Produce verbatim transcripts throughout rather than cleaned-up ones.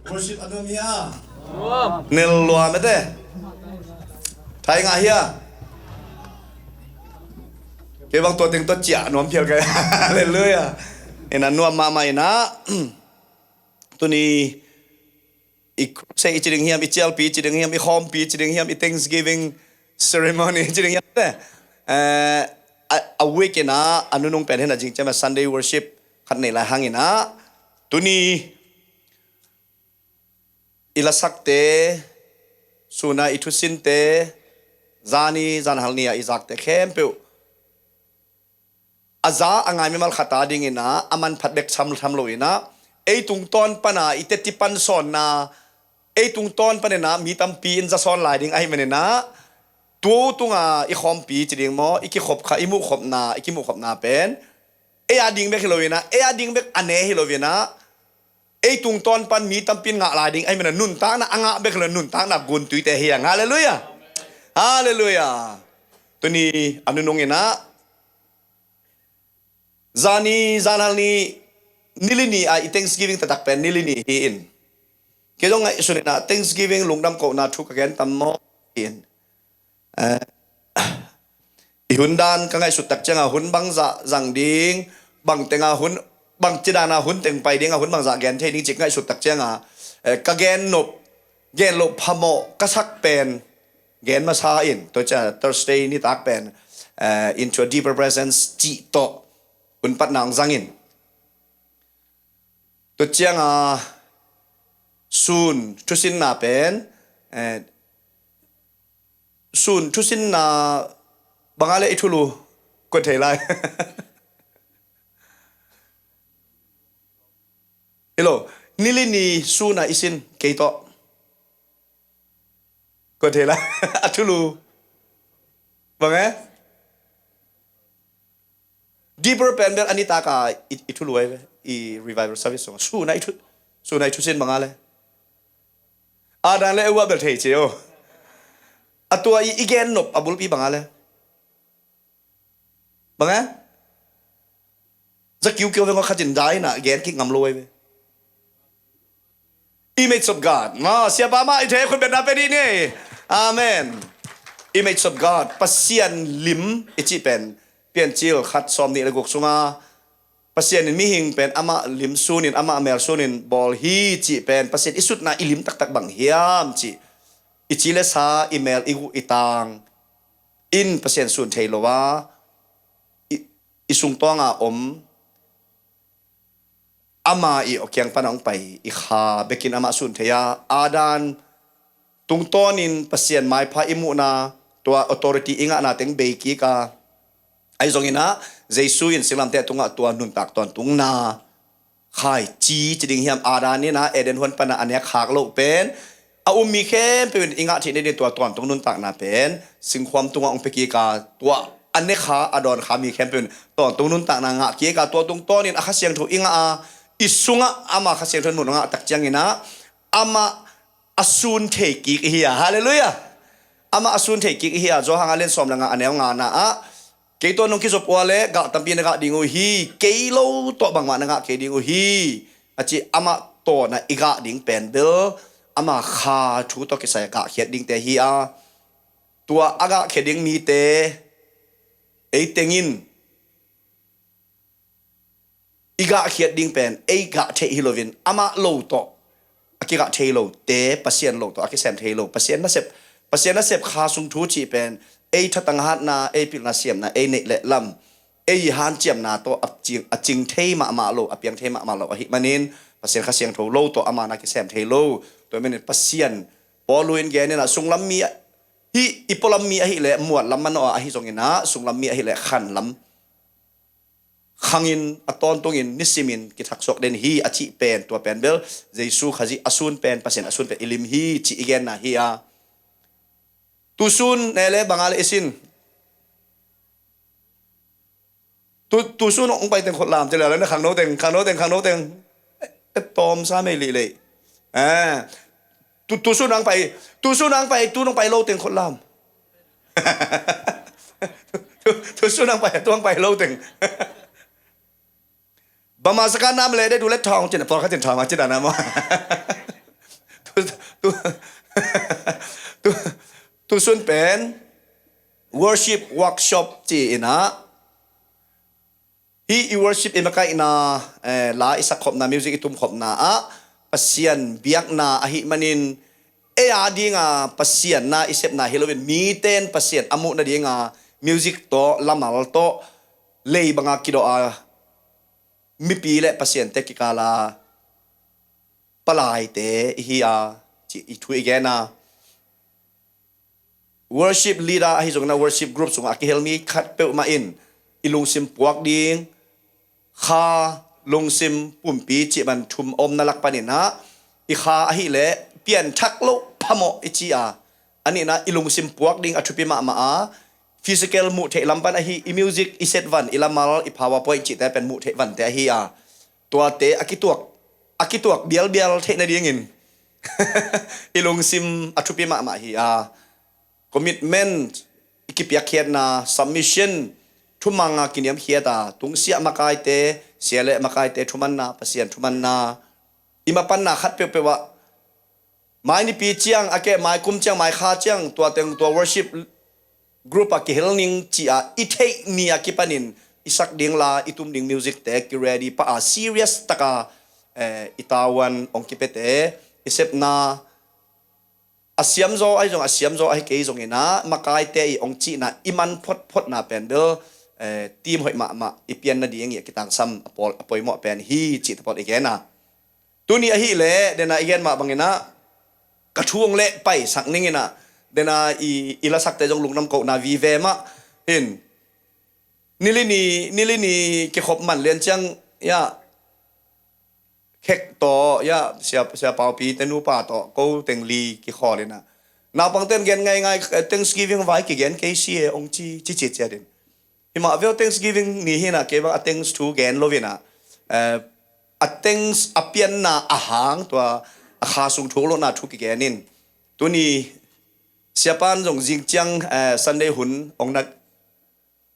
Worship a nuam hia? Nel lua mete. Thai ngah hia? Kei bang tua teng tua ciah nuam phial kai. Hallelujah. Ina nuam mahmah ina. Tuni i crusade i ci ding hiam, i cialpi i ci ding hiam, i khawmpi i ci ding hiam, i Thanksgiving ceremony i ci ding hiam te. Eh, a, a week ina a nunung pen hina jing ciam a Sunday worship khat nei lai hang ina. Tuni i lasakte, suna i thusinte, zani zanhal ni a i zakte khempeuh a za a ngai mimal khata dingina a manphat bek tham tham lo ina, ei tungtawn pana i teti pan sawnna, ei tungtawn panina mi tampi in za sawn lai ding ahi manina, tu tunga i khawmpi ci ding maw, i kikhop kha, i muhkhopna, i kimuhkhopna pen ei a ding bek hi lo ina, ei a ding bek a ne hi lo ina, ei tungtawn pan mi tampi in ngah lai ding ahi manina, nuntakna a ngah bek hi lo, nuntakna guntuite hi a. Hallelujah. Hallelujah. Tuni a nunung ina zani zanhal ni, nili ni a i Thanksgiving taktak pen nili ni hi in. Kei zong ngaihsun ina Thanksgiving lungdam kohna thu ka gen tam maw hi in. Eh, i hun dan ka ngaihsut tak cianga hun bangzah zang ding, bang tenga hun, bang cidana hun teng pai dinga hun bangzah gen thei ding cik ngaihsut tak cianga, eh, ka gen nop, gen loh phamawh ka sak pen gen masa in, tua cia Thursday nitak pen, eh, Into a Deeper Presence cih tawh hun patna hong zang in. Tua cianga sun thusinna pen, eh, sun thusinna banga le i thulu kua thei lai. Hello, nili ni suna i sin kei tawh. Kua thei lai. A thulu. Bang e? Deeper pen bel a nitaka i, i thulu ai ve. I revival service sung. Suna i thu, suna i thusin banga le. A dan le e ua bel thei cio. A tua i, i gen nop a bulpi banga le. Bang e? Za kiukiu ve ngawh khatin dai na gen kik ngam lo ai ve. Image of God. Ma, siapa mah i thei khut betna pe dih ni. Amen. Image of God. Pasian lim i cih pen Piancil khat sawm nih le guk sunga Pasian in mihing pen amah lim sunin, amah mel sunin bawl hi cih pen Pasian i sutna i lim taktak bang hiam cih i ci le sa, i mel, i guh, i tang in Pasian sun thei lo a, i, i sungtawnga om ama i awkiang pana hong pai i kha bekin amah sun thei a, Adam tungtawnin Pasian maipha i muhna, tua authority i ngahna teng bei kik a, ahi zongin ah Jesu in singlamteh tungah tua nuntak tawntungna khaici ci ding hiam, Adam in ah Eden huan pana a nek khak loh pen a um mi khempeuh in i ngah theih nading tua tawntung nuntakna pen singkhuam tungah hong pia kik a, tua a nek kha, a dawn kha mi khempeuh in tawntung nuntakna ngah kik a, tua tungtawnin a Kha Siangtho i ngah a, i sungah ama Kha Siangtho in mun a ngah tak ciangin ah amah a sun thei kik i hi a. Halleluiah. Amah a sun thei kik i hi a. Johan a lian sawm le nga a neu ngana ah, kei tawh nong kizop ua le gah tampi na gah ding uh hi, kei lo tawh bangmah na gah kei ding uh hi, a ci. Amah tawh na i gah ding pen bel ama Kha thu tawh kisai a gahkhiat dingte hi a, tua a gahkhia ding mite ei tengin i gahkhiat ding pen ei gah theih hi loin amah lo tawh a kigah thei lote, Pasian lo tawh a kisem thei lo, Pasian nasep, Pasian nasep Kha sung thu cih pen ei thatang hatna, ei pilna siamna, ei neih le lam, ei hanciamna tawh a cing, a cing thei mahmah lo, a piang thei mahmah lo ahih manin Pasian Kha Siangtho lo tawh ama na kisem thei lo. Tua manin Pasian Paul in genin ah sunglam mi ahi, i pualam mi ahileh muatlam manawh a, ahi zongin ah sunglam mi ahileh khanlam khangin a tawntungin nisimin kithaksuak den hi a cih pen, tua pen bel Jesu Khazih a sun pen, Pasian a sun pen i lim hi cih i genna hi a. Tusun ne le banga le i sin. Tu, tusun hong pai teng khut lam ci le, khangno teng, khangno teng, khangno teng. E, e tawm sa mei lih leh. Eh, tu, tusun hong pai, tusun hong pai, tu nong pai lo teng khut lam. Tu, tusun hong pai, tu hong pai lo teng. Bama saka nam le de du le thong cin, thong kha cin thong a cin ana ma. Tusun pen worship workshop ci-in ah, hih i worship i makaihna, eh, la i sakkhopna, music i tumkhopna ah Pasian biakna ahih manin, ei a dinga Pasian na i sepna hi loin, miten Pasian a muh nadinga music tawh, lamal tawh, lei banga kidawh a, mipi le Pasiante kikala palaite i hi a, ci i thu i gen a. Worship leader ahi zongin ah, worship group sungah a kihel mi khat peuhmah in i lungsim puak ding kha, lungsim pumpi cih bang thum a omna lak panin ah, i kha ahih leh pianthak loh phamawh i ci a, a nihna i lungsim puak ding a thupi mahmah a, physical muh theih lam pan ahi, i music i set van, i lamal, i PowerPoint cihte pen muh theih vante ahi a, tuate a kituak, a kituak bialbial theih nadingin i lungsim a thupi mahmah hi a, commitment, i kipiakkhiatna, submission, thumanga kiniamkhiat a, tungsiah makaite, sia le makaite thumanna, Pasian thumanna, i mapanna khat peuhpeuh ah, mai nipi ciang, a keh mai kum ciang, mai kha ciang, tua teng tua worship group a kihel ning ci-a i theih ni a kipanin i sak ding la, i tum ding music te kiready pah a, serious taka, eh, i tavuan hong kipiate, i sepna a siamzaw ahi zong, a siamzaw ahi kei zongin ah, makaite i hong cihna i man photphotna pen bel, eh, team hoih mahmah i pian nading i a kitangsam a pawl, a poimawh pen hi cih te pawl i gen a. Tuni ahih leh, dena i gen mah bangin ah, ka thu hong leh paisak ning in ah, dena i, i lasakte zong lungdam kohna vive mah hin. Nili ni, nili ni kikhop man lian ciang, ya, khek tawh, ya, sia, sia Paupi te nupa tawh, ko teng li kikhawl in ah, naupangte in gen ngaingai, eh, Thanksgiving vai kigen kei si e, hong ci, ci, ci, ci a din. Hi mah veu, Thanksgiving ni hi in ah, kei bang a thanks thu gen lo in ah, eh, a thanks a pianna a hang, tua a kha sung thuk lohna thu kigen in. Tuni siapan zong zing ciang, eh, Sunday hun hong na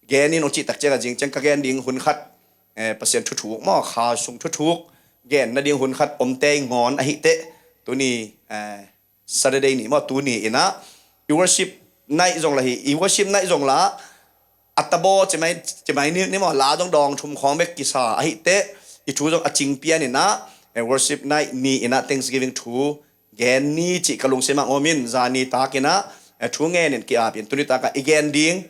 gen in hong cih tak ciangah, zing ciang ka gen ding hun khat, eh, Pasian thuthuk maw, kha sung thuthuk gen nading hun khat om tei ngawn ahih teh, tuni, eh, Saturday ni maw, tuni in ah i worship night zong la hi, i worship night zong la, a tabaw ci mai, ci mai ni, ni maw, la zong dawng thum khawng bek kisa ahih teh, i thu zong a cing pian in ah, eh, worship night ni in ah Thanksgiving thu gen ni cih ka lungsim ah om in, zani tak in ah, eh, thu ngen in ki-ap in, tuni tak ah i gen ding,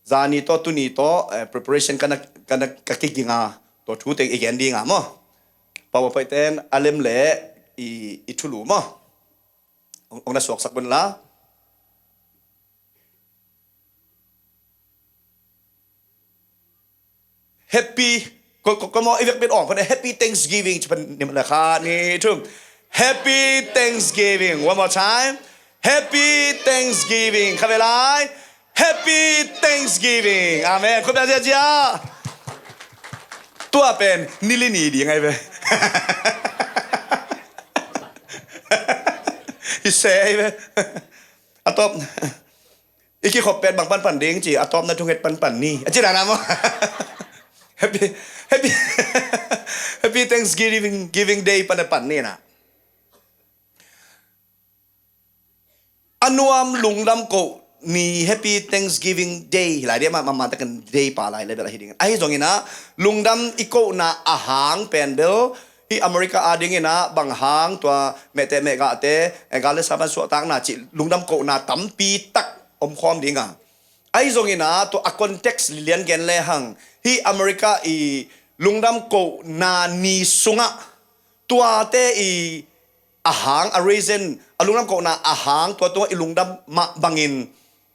zani tawh tuni tawh, eh, preparation ka na, ka na, ka kiging a, tua thu teng i gen ding a maw. PowerPoint ten a lem leh i, i thulu maw. Hong, hong na suaksak un la. Happy, ko, ko, ko maw, i vek bit awng pan, Happy Thanksgiving ci pan ni maw, khat, nih, thum. Happy Thanksgiving. One more time. Happy Thanksgiving. Kha ve lai. Happy Thanksgiving. Amen. Khut beng ziazia. Tua pen nili ni ding ahi ve. I se ahi ve. A tawp, i kikhop pen bang panpan ding ci, a tawpna thunget panpan ni a ci dan a maw. Happy, happy, Happy Thanksgiving, Giving Day pan a pan ni na. A nuam lungdam koh ni, Happy Thanksgiving Day hi lai ding, mah, mah, mah takin day pa lai level ahi ding. Ahi zongin ah, lungdam i kohna a hang pen bel, hih America a dingin ah, bang hang tua mehteh mehgahte, eh, gal le sa pan suahtakna cih lungdam kohna tampi tak om khawm ding a. Ahi zongin ah, tua a context lilian gen lehang, hih America i lungdam kohna ni sungah, tuate i a hang, a reason, a lungdam kohna a hang, tua tungah i lungdam mah bangin,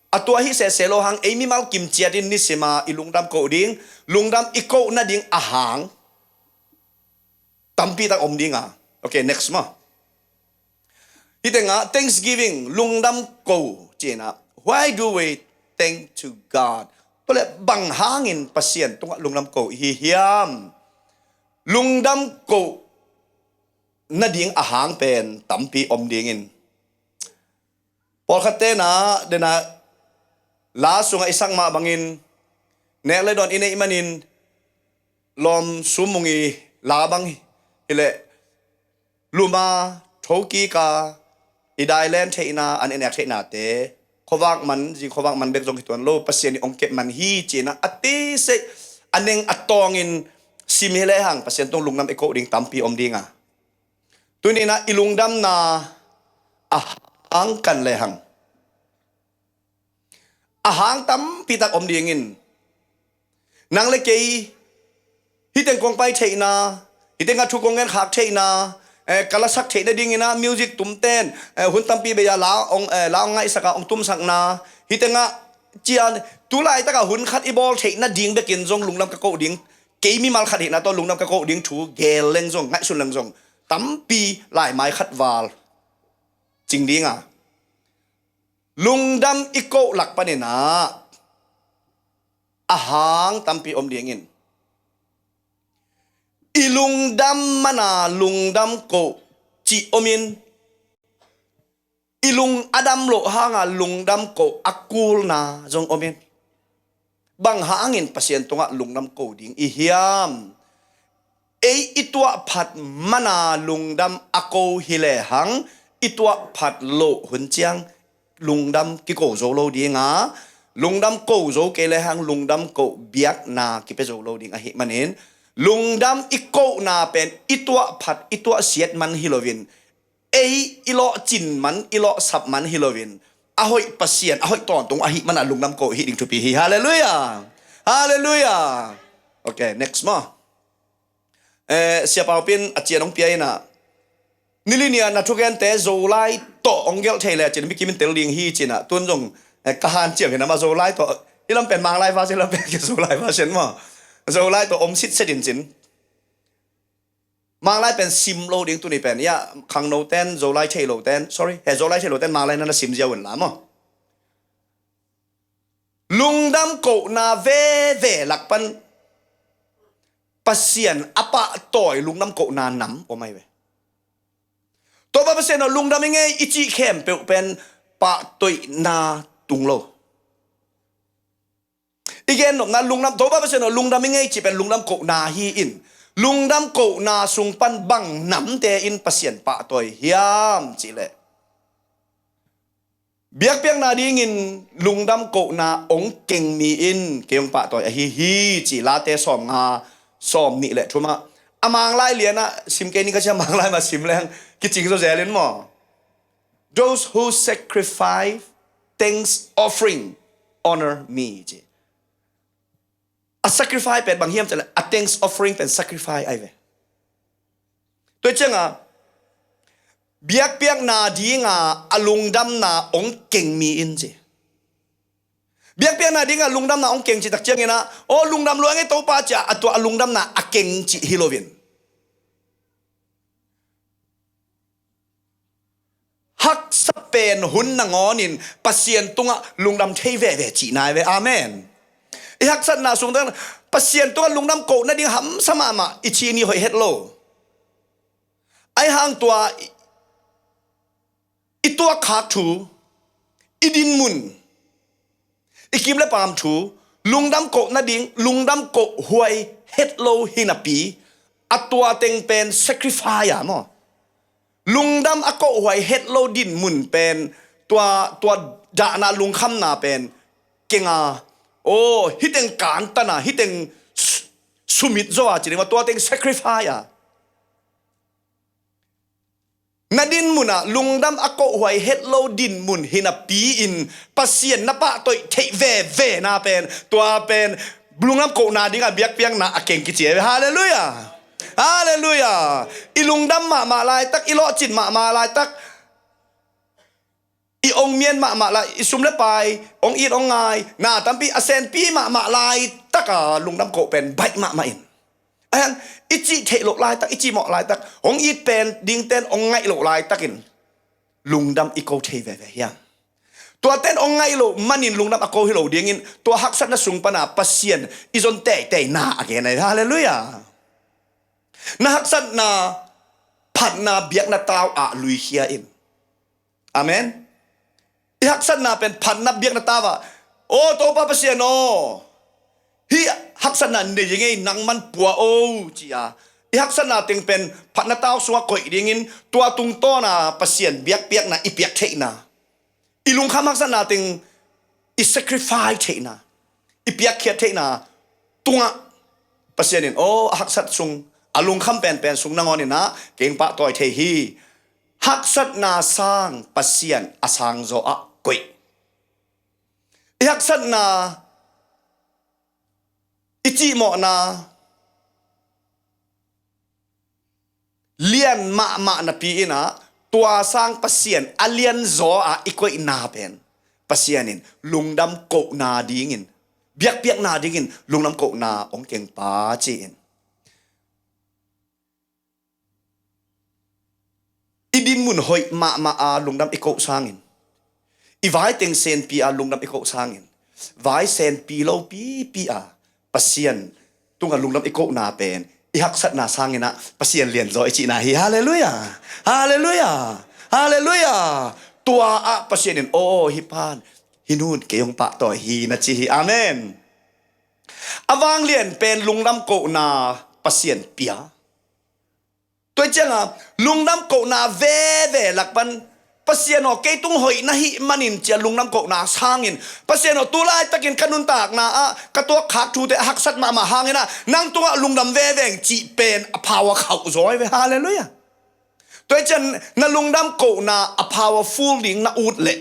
a tua hi sehseh lo hang, ei mimal kim ciatin nisima i lungdam koh ding, lungdam i koh nading a hang tampi tak om ding a. Okay, next maw. Hih tengah Thanksgiving, lungdam koh ci-in ah, why do we thank to God? Tua leh bang hangin Pasian tungah lungdam koh i hi hiam? Lungdam koh nading a hang pen tampi om dingin, pawlkhatte na, dena la sungah i sak mah bangin, nek le dawn i neih manin, lawm sum mung i la bang hileh, luma, thokika, i dailen theihna, an i nek theihnate khuavak man, zing khuavak man bek zong hi tuan lo, Pasian in hong kep man hi ci-in ah a teseih, a neng a tawngin sim hi lehang Pasian tung lungdam i koh ding tampi om ding a. Tuni-in ah i lungdamna a hang kan lehang, a hang tampi tak om dingin, nang le kei hih teng kong pai theihna, hih teng ah thu kong genkhak theihna, eh, ka lasak theih nadingin ah music tumten, eh, hun tampi bei-a la hong, eh, la hong ngaihsak a, hong tumsakna, hih teng ah cian, tu laitak ah hun khat i bawl theih nading bekin zong lungdam ka koh ding, kei mimal khat hihna tawh lungdam ka koh ding thu geel leng zong, ngaihsun leng zong, tampi laimai khat val cing ding a. Lungdam i koh lak panin ah a hang tampi om dingin, i lungdam man a lungdam koh cih om in, i lung a dam loh hang a lungdam koh a kulna zong om in. Bang hangin Pasian tungah lungdam ko ding i hiam? Ei i tuahphat man a lungdam a ko hi lehang, i tuahphat loh hun ciang lungdam kiko zo lo ding a, lungdam ko zo kei lehang lungdam koh biakna kipia zo lo ding ahih manin, lungdam i kohna pen i tuahphat, i tuahsiat man hi loin, ei i lawhcin man, i lawhsap man hi loin, a hoih Pasian, a hoih tawntung ahih man a lungdam ko hih ding thupi hi. Halleluiah. Halleluiah. Ok, next maw. Eh, Sia Pau Pin a cian hong pia in ah, nili ni-a na thugente Zolai tawh hong gelh thei le cin mi kim in tel ding hi cin ah, tun zong, eh, ka hanciam hi na maw, Zolai tawh, hih lam pen Manglai version, hih lam pen Zolai version maw. Zolai tawh om sitset in cin. Manglai pen sim lo ding tuni pen. Ya, khangno ten, Zolai thei lo ten, sorry, he Zolai thei lo ten Manglai na na sim ziau in la maw. Lungdam kohna veve lak pan Pasian a pahtawi lungdam kohna nam om ahi ve. Topa Pasian aw lungdam i ngei i cih khempeuh pen pahtoihna tung lo. I gennopna lungdam, Topa Pasian aw lungdam i ngei cih pen lungdam kohna hi in, lungdam kohna sung pan bang namte in Pasian pahtawi hiam cih leh, biakpiakna dingin lungdam kohna hong keng mi in kei hong pahtawi ahi hi ci, Late sawmnga, sawmnih le thum ah. A Manglai lian ah sim kei ning ka cia, Manglai mah sim leng kicing zaw zel in maw. Those who sacrifice thanks offering honor me ci. A sacrifice pen bang hiam cih leh a thanks offering pen sacrifice ahi ve. Tua ciangin biakpiakna dinga a lungdamna hong keng mi in ci. Biakpiakna dinga lungdamna hong keng cih tak ciangin ah, aw lungdam lua ngei Topa ci-a, a tua a lungdamna a keng cih hi loin, haksa pen hun nangawnin Pasian tungah lungdam thei veve cihna hi ve. Amen. I haksatna sung teng Pasian tungah lungdam ko nading hamsa mahmah i ci ni hoih het lo. Ahi hang tua i, i tuakkhak thu, i dinmun, i kim le paam thu, lungdam ko nading, lungdam ko huai het lo hi napi, a tua teng pen sacrifice a maw. Lungdam a ko huai het lo dinmun pen, tua, tua dahna lungkhamna pen keng a, aw, hih teng kantana, hih teng su-, sumit zaw a ci ding maw, tua teng sacrifice a. Na dinmun ah lungdam a ko huai het lo dinmun hi napi-in Pasian na pahtawi theih vevena pen, tua pen lungdam kohna dinga biakpiakna a keng kici hi ve. Halleluiah. Halleluiah. I lungdam mahmah laitak, i lawhcin mahmah laitak, i ong mian mahmah lai, i sum le pai ong it ong ngai, na tampi a senpi mahmah laitaka lungdam ko pen baih mahmah in, ahi hang i cih theih loh laitak, i cih mawh laitak, hong it pen dingten hong ngaih loh laitakin lungdam i ko thei veve hiam? Tuaten hong ngaih loh manin lungdam a ko hi lo dingin, tua haksatna sung pana Pasian i zon teitei na a gen ahi. Halleluiah. Na haksatna phatna biakna tau ah luikhia in. Amen. I haksatna pen phatna biakna tau ah, aw Topa Pasian aw, hih haksatna nei ngei nangman pua o, ci-a i haksatna teng pen phatna tau sungah koih dingin, tua tungtawna Pasian biakpiakna i piak theihna, I lungkham haksatna teng i sacrifice theihna, i piakkhiat theihna tungah Pasian in, aw, a haksat sung, a lungkham penpen sung nangawn in ah kei hong pahtawi thei hi. Haksatna sang Pasian a sang zaw ah koih. I haksatna, i cihmawhna lian mahmah napi in ah, tua sang Pasian a lian zaw ah i koihna pen Pasian in lungdam kohna dingin, biakpiakna dingin lungdam kohna hong keng pa ci-in. I dinmun hoih mahmah a lungdam i koh sangin, i vai teng senpi a lungdam i koh sangin, vai senpi lo pipi a Pasian tungah lungdam i kohna pen i haksatna sangin ah Pasian lianzaw i cihna hi. Halleluiah. Halleluiah. Halleluiah. Tua ah Pasian in, aw, hih pan, hih nun kei hong pahtawi hi, na ci hi. Amen. A vanglian pen lungdam kohna Pasian pia. Tua hi cianga lungdam kohna veve lak pan, Pasian aw, kei tung hoih na hih manin ci-a lungdam kohna sangin, Pasian aw, tu laitakin ka nuntakna ah ka tuak khak thute a haksat mahmah hangin ah nang tungah lungdam veve ing cih pen a power khauh zaw hi ve. Halleluiah. Tua hi ciang na lungdam kohna a powerful ding na ut leh,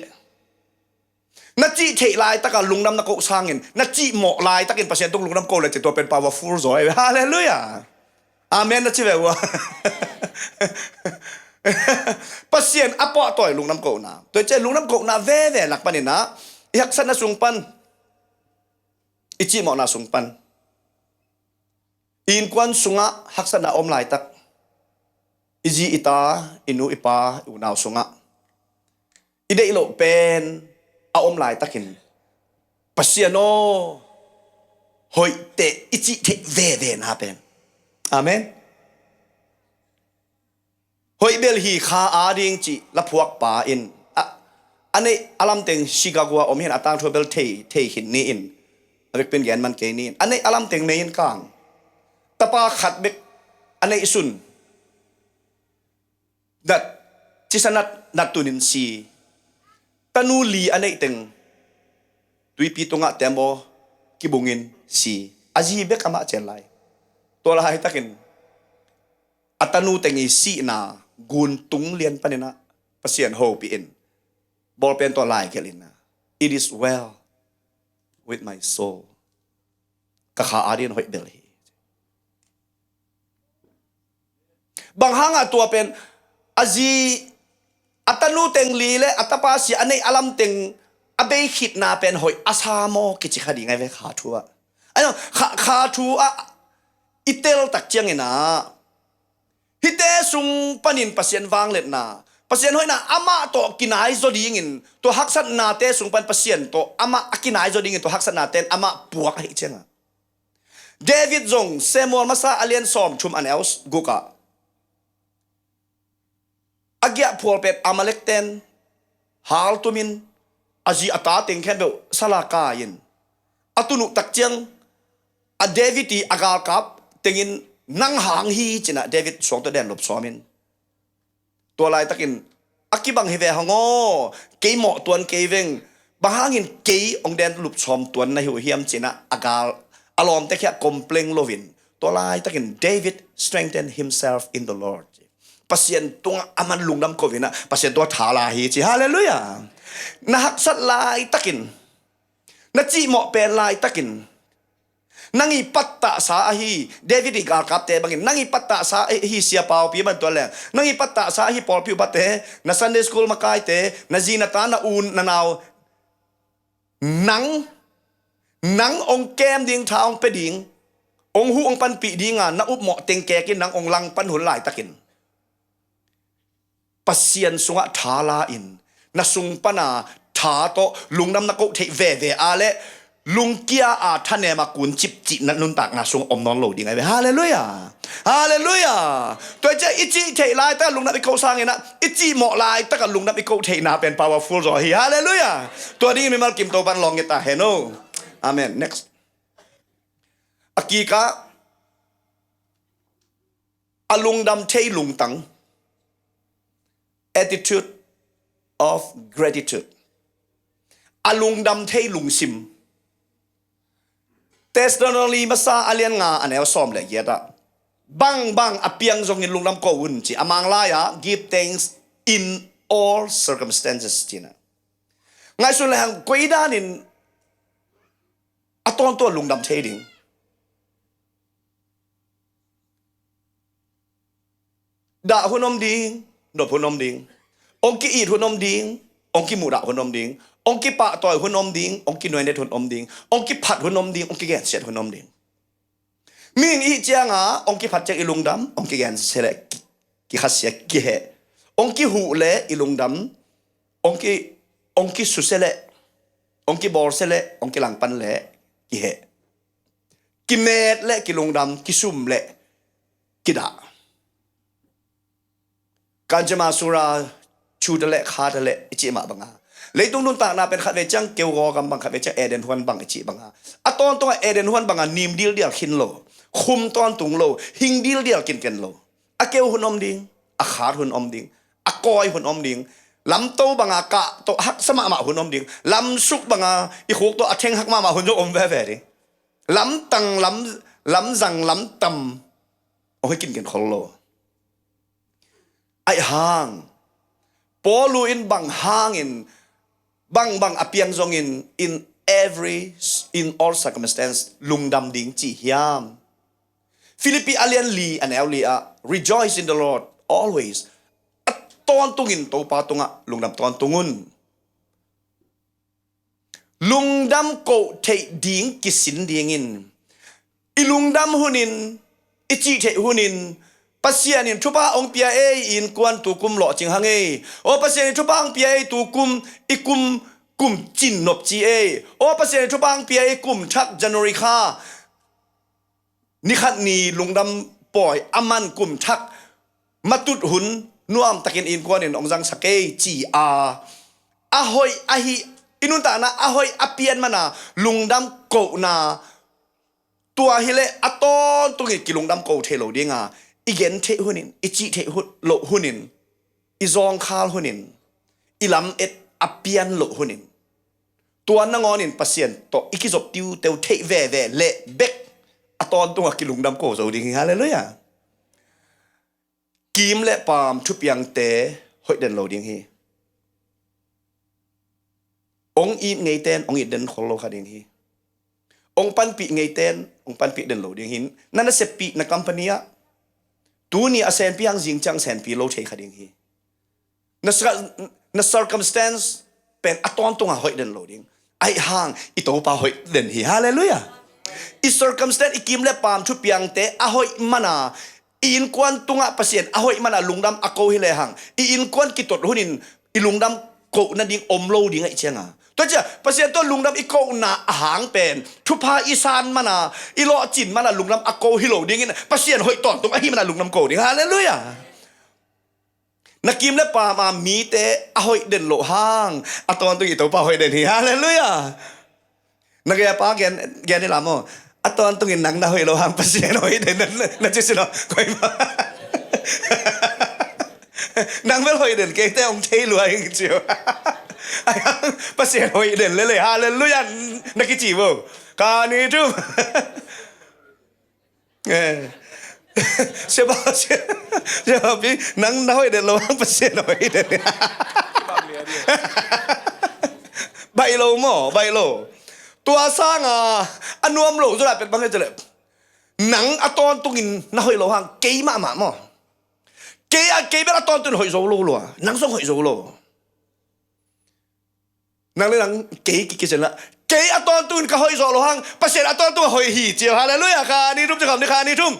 na cih theih laitaka lungdam na koh sangin, na cihmawh laitakin Pasian tung lungdam koh le ci, tua pen powerful zaw hi ve. Halleluiah. Amen na ci ve ua. Pasian a pahtawi lungdam kohna. Tua hi ciang lungdam kohna veve lak panin ah, i haksatna sung pan, i cihmawhna sung pan, i innkuan sungah haksatna a om laitak, i zi i ta, i nu i pa, i unau sungah i deih loh pen a om laitakin, Pasian aw, hoihteh i cih theih vevena pen. Amen. Hoih bel hi, kha ading cih laphuakpa in a, a neih a lamteng Chicago a om hi in, a tangthu bel thei, thei khin ni in, a vekpin gen man kei ni in, a neih a lamteng mei in kang, tapa khat bek a neih sun, nat, cisa nat, nat tunin si. Tanu li a neih teng tuipi tungah tembaw kibungin si. A zi bek amah cen lai. Tua laitakin a tanu teng i sihna guntung lian panin ah Pasian hopih in, bawlpen tawh lai gelh in ah, "It is well with my soul." Ka kha ading hoih bel hi. Bang hangah tua pen a zi, a tanu teng li le a tapa si a neih a lamteng a bei khitna pen hoih a sa maw kici kha ding ahi ve kha thu ah. Ahi zong kha, kha thu ah i tel tak ciangin ah, hihte sung panin Pasian vangliatna, Pasian hoihna amah tawh kinai zaw dingin, tua haksatnate sung pan Pasian tawh amah a kinai zaw dingin tua haksatnate in amah puak ahih ciangah, David zong Samuel masa a lian sawmthum a neu gukah a giahphual pen Amalek ten haltumin a zi a ta teng khempeuh sala kai-in a tun uh tak ciang, a David i a galkap tengin, "Nang hang hi," ci-in ah David suang tawh den lupsawmin, tua laitakin, "A kibang hi ve hang aw, kei mawh tuan kei veng, bang hangin kei hong den lupsawm tuan na hi uh hiam?" ci-in ah a gal, a lawmte kiangah complain loin, tua laitakin David strengthen himself in the Lord. Pasian tungah aman lungdam ko-in ah Pasian tungah thala hi ci. Halleluiah. Na haksat laitakin, na cihmawh pen laitakin, nang i pattahsa ahi, David i galkapte bangin, nang i pattahsa ahi siapaupi man tua le, nang i pattahsa ahi pawlpi upate, na Sunday school makaite, na zi na ta, na u na nau, nang, nang hong kem ding, tha hong pia ding, hong huh hong panpih dinga na upmawh teng kekin nang hong langpan hun laitakin, Pasian sungah thala in, na sung pana tha tawh lungdam na koh theih veve a leh, lungkia a thanem a kuncip cih na nuntakna sung om nawn lo ding ahi ve. Halleluiah. Halleluiah. Tua hi ciah i cih theih laitak lungdam i koh sangin ah, i cihmawh laitak a lungdam i koh theihna pen powerful zaw hi. Halleluiah. Tua dingin mimal kim Topan lawng nget ta hen o. Amen. Next. A kikah a lungdam thei lungtang, attitude of gratitude. a lungdam thei lungsim. Thessaloni masa a lian nga a neu sawm le giat ah, bangbang a piang zongin lungdam ko un ci a, Manglai ah, "Give thanks in all circumstances," cihna. Ngaihsun le hang, koi danin a tawntung a lungdam thei ding. Dah hun om ding, nop hun om ding. Hong ki-it hun om ding, hong kimuhdah hun om ding. Hong kipahtawi hun om ding, hong kinuainet hun om ding. Hong kiphat hun om ding, hong kigensiat hun om ding. Mihing i hih cianga hong kiphat ciang i lungdam, hong kigensia le ki-, kikhasiat, kiheh. Hong kihuh le i lungdam, hong ki, hong kisusia le, hong kibawlsia le, hong kilangpan le kiheh. Kimet le kilungdam, kisum le kidah. Kanchema sura, chu ta le kha ta le i cih mah banga, leitung nuntakna pen khatvei ciang keu gaw gam bang, khatvei ciang Eden huan bang i cih banga, a tawntungah Eden huan banga nim dildial khin lo, khum tawntung lo, hing dildial kinken lo. A keu hun om ding, a khat hun om ding, a kawi hun om ding. Lamto banga kah tawh haksa mahmah hun om ding. Lamsuk banga i khuk tawh a theng hak mahmah hun zong om veve ding. Lamtang, lam, lamzang, lamtam hong hi kinken khol lo. Aih hang, Paul in bang hangin, bangbang a piang zongin, in every, in all circumstance, lungdam ding ci hiam? Philippi a lian li a neu li ah, "Rejoice in the Lord always." A tawntungin Topa tungah lungdam tawntung un. Lungdam koh theih ding kisin dingin, i lungdam hunin, i cih theih hunin, Pasian in thupha hong pia ei, i innkuan tukum lawhcing hang ei. Aw, Pasian in thupha hong pia ei, tukum, i kum, kum cin nop ci ei. Aw, Pasian in thupha hong pia ei, kum thak January kha ni khat ni lungdam pawi a man, kum thak matut hun nuamtakin i innkuan in hong zangsak ei ci a, a hoih ahi, i nuntakna a hoih a pian mana lungdam kohna, tua hileh a tawntungin kilungdam ko thei lo dinga, i gen theih hunin, i cih theih hun, loh hunin, i zawngkhal hunin, i lamet a pian loh hunin, tua nangawnin Pasian tawh i kizop tiuteu theih veve leh bek a tawntungah kilungdam ko zo ding hi. Halleluiah. Kim le paam thupiangte hoih den lo ding hi. Hong it ngeiten hong it den khol lo kha ding hi. Hong panpih ngeiten hong panpih den lo ding hi. Na naseppih na company ah tuni a senpi hang zing ciang senpi lo thei kha ding hi. Na cir-, na circumstance pen a tawntungah hoih den lo ding. Aih hang, i Topa hoih den hi. Halleluiah. I circumstance, i kim le paam thupiangte a hoih mana, i innkuan tungah Pasian a hoih mana lungdam a ko hileh hang, i innkuan kitot hunin i lungdam kohna ding om lo ding aih cianga. Tua cia, Pasian tawh lungdam i kohna a hang pen, thupha i san mana, i lawhcin mana lungdam a ko hi lo dingin, Pasian hoih tawntung ahi mana lungdam ko ding. Halleluiah. Na kim le paam a mite a hoih den loh hang, a tawntung i Topa hoih den hi. Halleluiah. Na gei a pa gen, gen hi la maw. A tawntungin nang na hoih loh hang Pasian hoih den na, na ci si lo. Koi ma. Nang bel hoih den, keite hong thei lua hing ci uh. Pasian hoih den lele. Halleluiah. Na kici uh. Kani tum. Eh. Siapa, siapa, siapa pi, nang na hoih den loh hang Pasian hoih den. Baih lo maw, baih lo. Tua sanga a nuam lo zula pet bang hi cele. Nang a tawntungin na hoih loh hang kei mahmah maw. Kei a, kei bel a tawntungin hoih zo lo lua. Nang zong hoih zo lo. Nang le nang kei kikisen la. Kei a tawntungin ka hoih zawh loh hang Pasian a tawntungah hoih hi ci uh. Halleluiah. Kha ni thum ci kham ni, kha ni thum.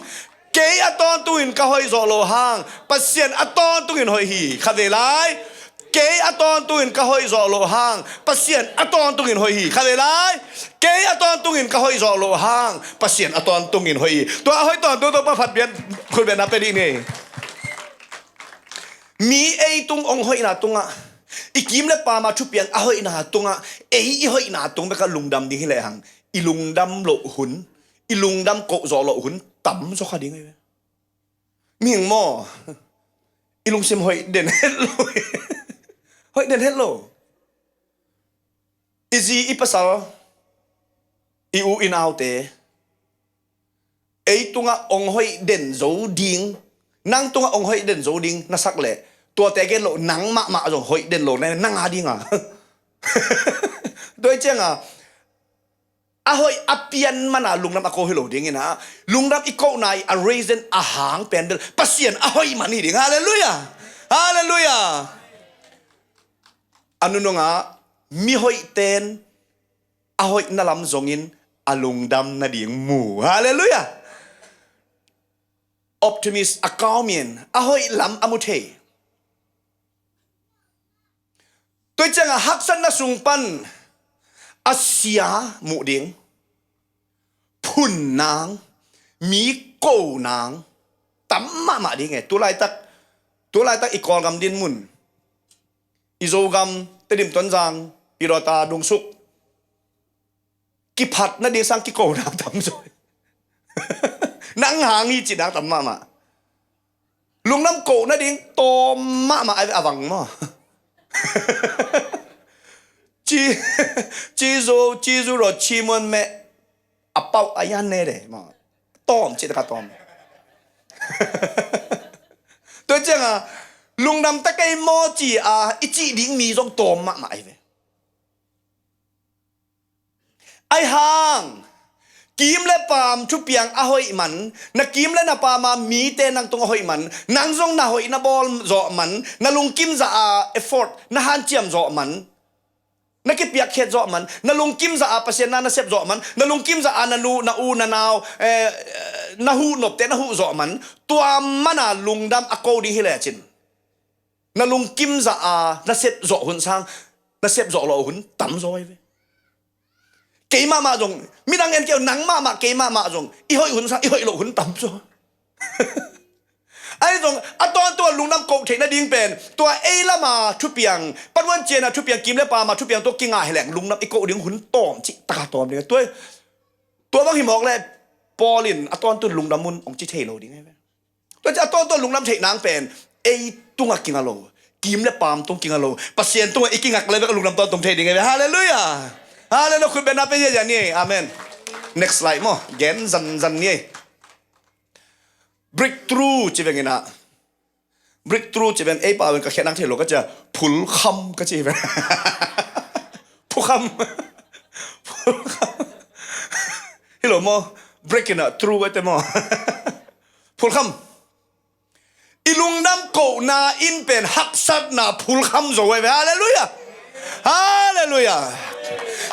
Kei a tawntungin ka hoih zawh loh hang Pasian a tawntungin hoih hi. Kha ve lai. Kei a tawntungin ka hoih zawh loh hang Pasian a tawntungin hoih hi. Kha ve lai. Kei a tawntungin ka hoih zawh loh hang Pasian a tawntungin hoih hi. Tua a hoih tawntung Topa phat bian, khut bian na pe dih ni. Mi ei tung hong hoihna tungah, i kim le paam a thupiang a hoihna tungah, ei i hoihna tung bekah lungdam ding hileh hang, i lungdam loh hun, i lungdam koh zawh loh hun tam zaw kha ding hi ve. Mihing maw, i lungsim hoih den het lo. Hoih den het lo. I Zi i pasal, i u i naute, ei tungah ong hoih den zo ding, nang tungah ong hoih den zo ding na sak leh, tuate gen loh nang mahmah zong hoih den lo na, nang a ding a. Tua hi cianga, a hoih a pian mana lungdam a ko hi lo ding ina, lungdam i kohna i a reason a hang pen bel Pasian a hoih man hi ding. Halleluiah. Halleluiah. A nunungah mi hoihten a hoihna lam zongin a lungdam nading mu. Halleluiah. Optimist, a kau min a hoih lam a mu thei. Tua hi cianga haksatna sung pan a sia muh ding, phun nang, mi ko nang tam mahmah ding e. Tulaitak, tulaitak i Kawlgam din mun, i Zogam, Tedim, Tonzang, Pidawta, Dungsuk, kiphat nading sang kiko nang tam zaw. Nang hang hi ci nang tam mahmah. Lungdam ko nading tawm mahmah a vang maw. Ci, ci zo, ci zu ro, ci muan meh. A pauh a yan ne de maw. Tawm ci taka tawm. Tua cianga lungdam ta kei maw ci a i cih ding mi zong tawm mahmah ai ve. Ai hang, kim le paam thupiang a hoih man, na kim le na paama mite nang tung a hoih man, nang zong na hoih na bawl zawh man, na lungkim zah a effort na hanciam zawh man, na kipiakkhiat zawh man, na lungkim zah a Pasian na na sep zawh man, na lungkim zah a na nu, na u, na nau, eh, na huh nopte na huh zawh man, tua mana lungdam a ko ding hi lecin, na lungkim zah a na sep zawh hun sang, na sep zawh lo hun tam zaw ai ve. Kei mahmah zong, midang en kei uh, nang mahmah, kei mahmah zong i hoih hun sang i hoih lo hun tam zaw. Ahi zong a tawntung a lungdam koh theih nading pen tua ei lama thupiang, panuan ciana thupiang, kim le paama thupiang tua kingah hileng lungdam i koh ding hun tawm cih taka tawm ding. Tua, tua bang hi mawk le Paul in a tawntung lungdam un ong ci thei lo ding ai ve. Tua ci a tawntung lungdam theih nang pen ei tungah kinga lo, kim le paam tung kinga lo, Pasian tungah i kingak le bek a lungdam tawntung thei ding e. Halleluiah. Halleluiah. Khut beng na pe ziazia ni. Amen. Next slide maw. Gen zanzan ni. Breakthrough ci veng ina. Breakthrough ci veng ei pau in ka khiat nang thei lo ka cia, phulkham ka ci veng. Phukham. Phulkham. Hi lo maw. Break ina through ai te maw. Phulkham. I lungdam kohna in pen haksatna phulkham zo ai ve. Halleluiah. Halleluiah.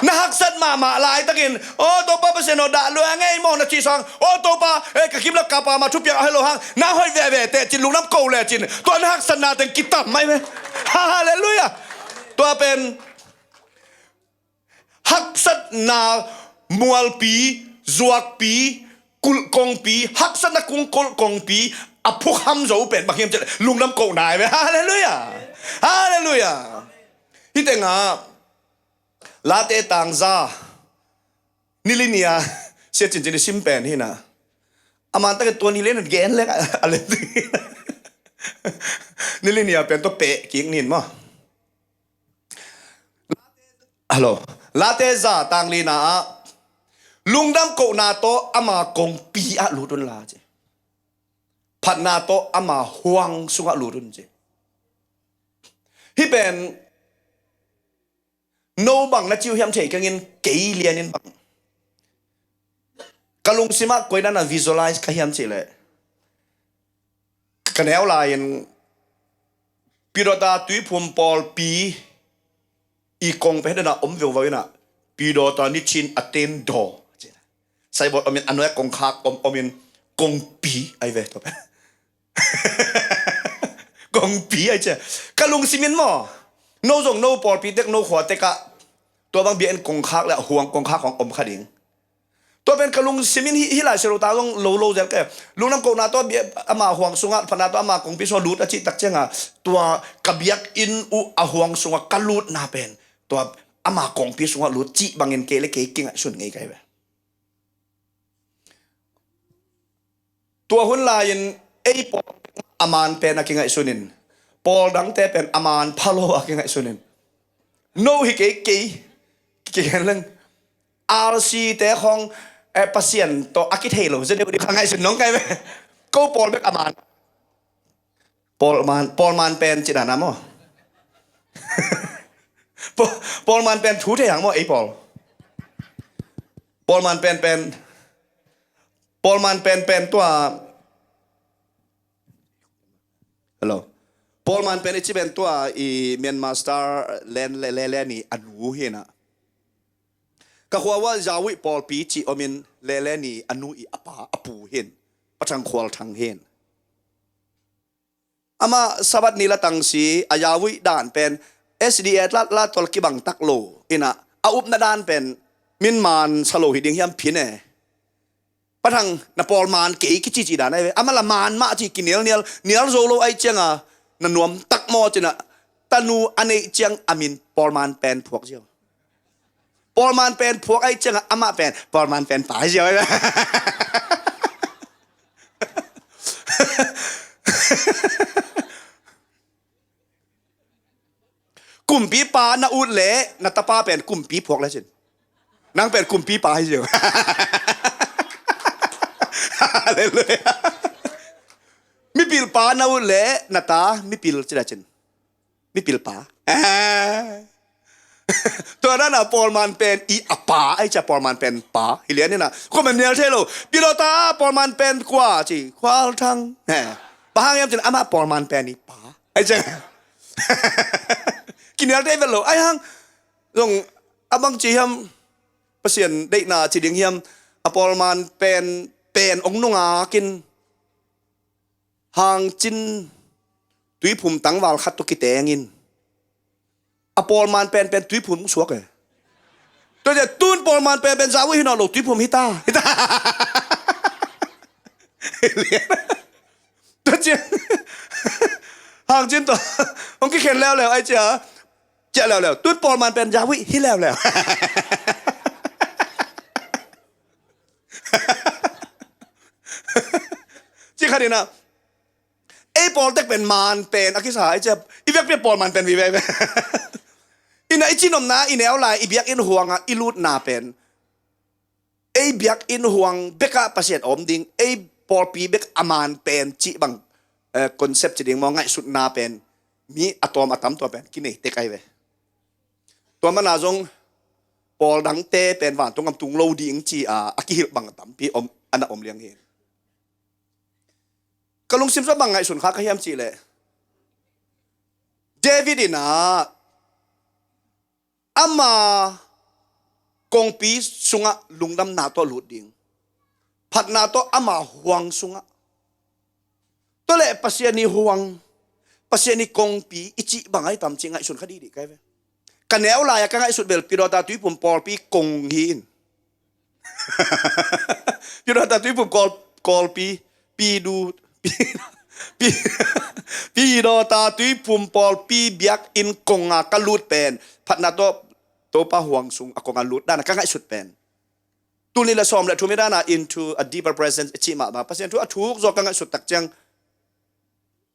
Na haksat mahmah laitakin, "O Topa Pasian aw, dah lua ngei maw," na cih sang, "O Topa, eh, ka kim le ka paama thupiang a hoih lo hang na hoih veve teh," cin lungdam koh lecin tua na haksatna teng kitam mai ve. Halleluiah. Tua pen haksatna mualpi, zuakpi, kulh kongpi, haksatna kung kulh kongpi a phukham zo pen bang hiam cih leh lungdam kohna ai ve. Halleluiah. Halleluiah. Hih tengah Late tangza nilinia sia cincin i sim pen hi na. A man takin tua nilian gen lek a lem ding. Nilinia pen tua peh kik nin maw. Hello. Late za tanglina ah lungdam kohna tawh ama kongpi ah lut unla ci. Phatna tawh ama huang sungah lut un ci. Hih pen no bang na ci uh hiam thei keng in, kei lianin bang ka lungsimah koi dan a visualize ka hiam cih leh, ka neu lai-in Pidawta tuiphum pawlpi i kong peh dena om veuvau ina, Pidawta nichin a ten daw. Saibawt omin a nuai kongkhak om omin kongpi ai ve tua pen. Kongpi ai cia. Ka lungsimin maw, no zong no pawlpi tek no khua tekah tua bang biakinn kongkhak le huang kongkhak hong om kha ding. Tua pen ka lungsimin hi, hi lai selo ta zong lo lo zel ke. Lungdam kohna tua bia ama huang sungah, phatna tua ama kongpi sungah lut a cih tak cianga tua ka biakinn uh a huang sungah ka lutna pen tua ama kongpi sungah lut cih bangin kei le kei kingaihsun ngei kai ve. Tua hun lai-in ei pawl a man pen a kingaihsunin, pawl dangte pen a man phalo a kingaihsunin, no hi kei kei Kigen leng. R C te khong, eh, Pasian tawh a kithei lo zaw deuh deuh kha ngaihsun nong kai ve. Ko pawl bek a man. Pawl man, pawl man pen ci dan a maw? Pawl, pawl man pen thu thei hang maw, ei pawl? Pawl man pen pen. Pawl man pen pen tua. Hello. Pawl man pen i ci pen tua i Myanmar Star Len le le le ni a nu hi na. Ka khua ua Yawuih pawlpi ci om in le le ni a nu i a pa a pu hin. Pa Thang Khual Thang hin. Amah Sabbath ni la tangsi a Yawuih dan pen S D A la, la tol kibang tak lo. Ina a upna dan pen min man sa lo hi ding hiam phin e. Pa Thang na pawl man kei kici ci dan ai ve. Amah la man mah ci kinial nial, nial zo lo ai cianga na nuam tak maw cina tanu a neih ciang a min pawl man pen phuak ziau. Pawl man pen phuak ai cianga amah pen pawl man pen pa ziau ai ve. Kumpipa na ut le na tapa pen kumpi phuak le cin. Nang pen kumpipa hi ziau. Halleluiah. Mipilpa na ut le na ta mipil ci le cin. Mipilpa. Tua dan a pawl man pen i a pa ai cia pawl man pen pa. Hi lian ina. Kua man nial thei lo. Pilota pawl man pen kua ci. Khual Thang. Bang hang hiam cin amah pawl man pen i pa. Ai ciang. Kinial thei vet lo. Ai hang. Zong a bang ci hiam Pasian deihna ci ding hiam a pawl man pen pen ong nungak in hang cin tuiphum tangval khat tawh kiteng in a pawl man pen pen tuiphum suak e. Tua ciang tun pawl man pen pen Yawuih hi nawn lo tuiphum hi ta. Hi ta. Tua ciang hang cin tawh hong kikhen leuleu ai cia ciah leuleu tun pawl man pen Yawuih hi leuleu. Ci khat ina ei pawl tek pen man pen a kisa ai cia i vek pen pawl man pen vive. Ina i cinomna i neu lai i biakinn huanga i lutna pen ei biakinn huang bekah Pasian a om ding, ei pawlpi bek a man pen cih bang, eh, concept ci ding maw, ngaihsutna pen mi a tawm a tam tua pen kinei tek ai ve. Tua mana zong pawl dangte pen vantung gam tung lo ding ci a a kihilh bang a tampi om, a na om liang hi. Ka lungsim sua bang ngaihsun kha ka hiam cih leh David in ah ama kongpi sungah lungdamna tawh lut ding, phatna tawh ama huang sungah. Tua leh Pasian i huang, Pasian i kongpi i cih bang ai tam cih ngaihsun kha dihdih kai ve. Ka neu lai-a ka ngaihsut bel Pidawta Tuiphum pawlpi kong hi in. Pidawta Tuiphum kawl, kawlpi, pidu, pi, pi, Pidawta Tuiphum pawlpi biakinn konga ka lut pen phatna tawh Topa huang sung a konga lut dana ka ngaihsut pen. Tuni le sawm le thum i dana into a deeper presence i cih mahmah Pasian thu a thuk zaw ka ngaihsut tak ciang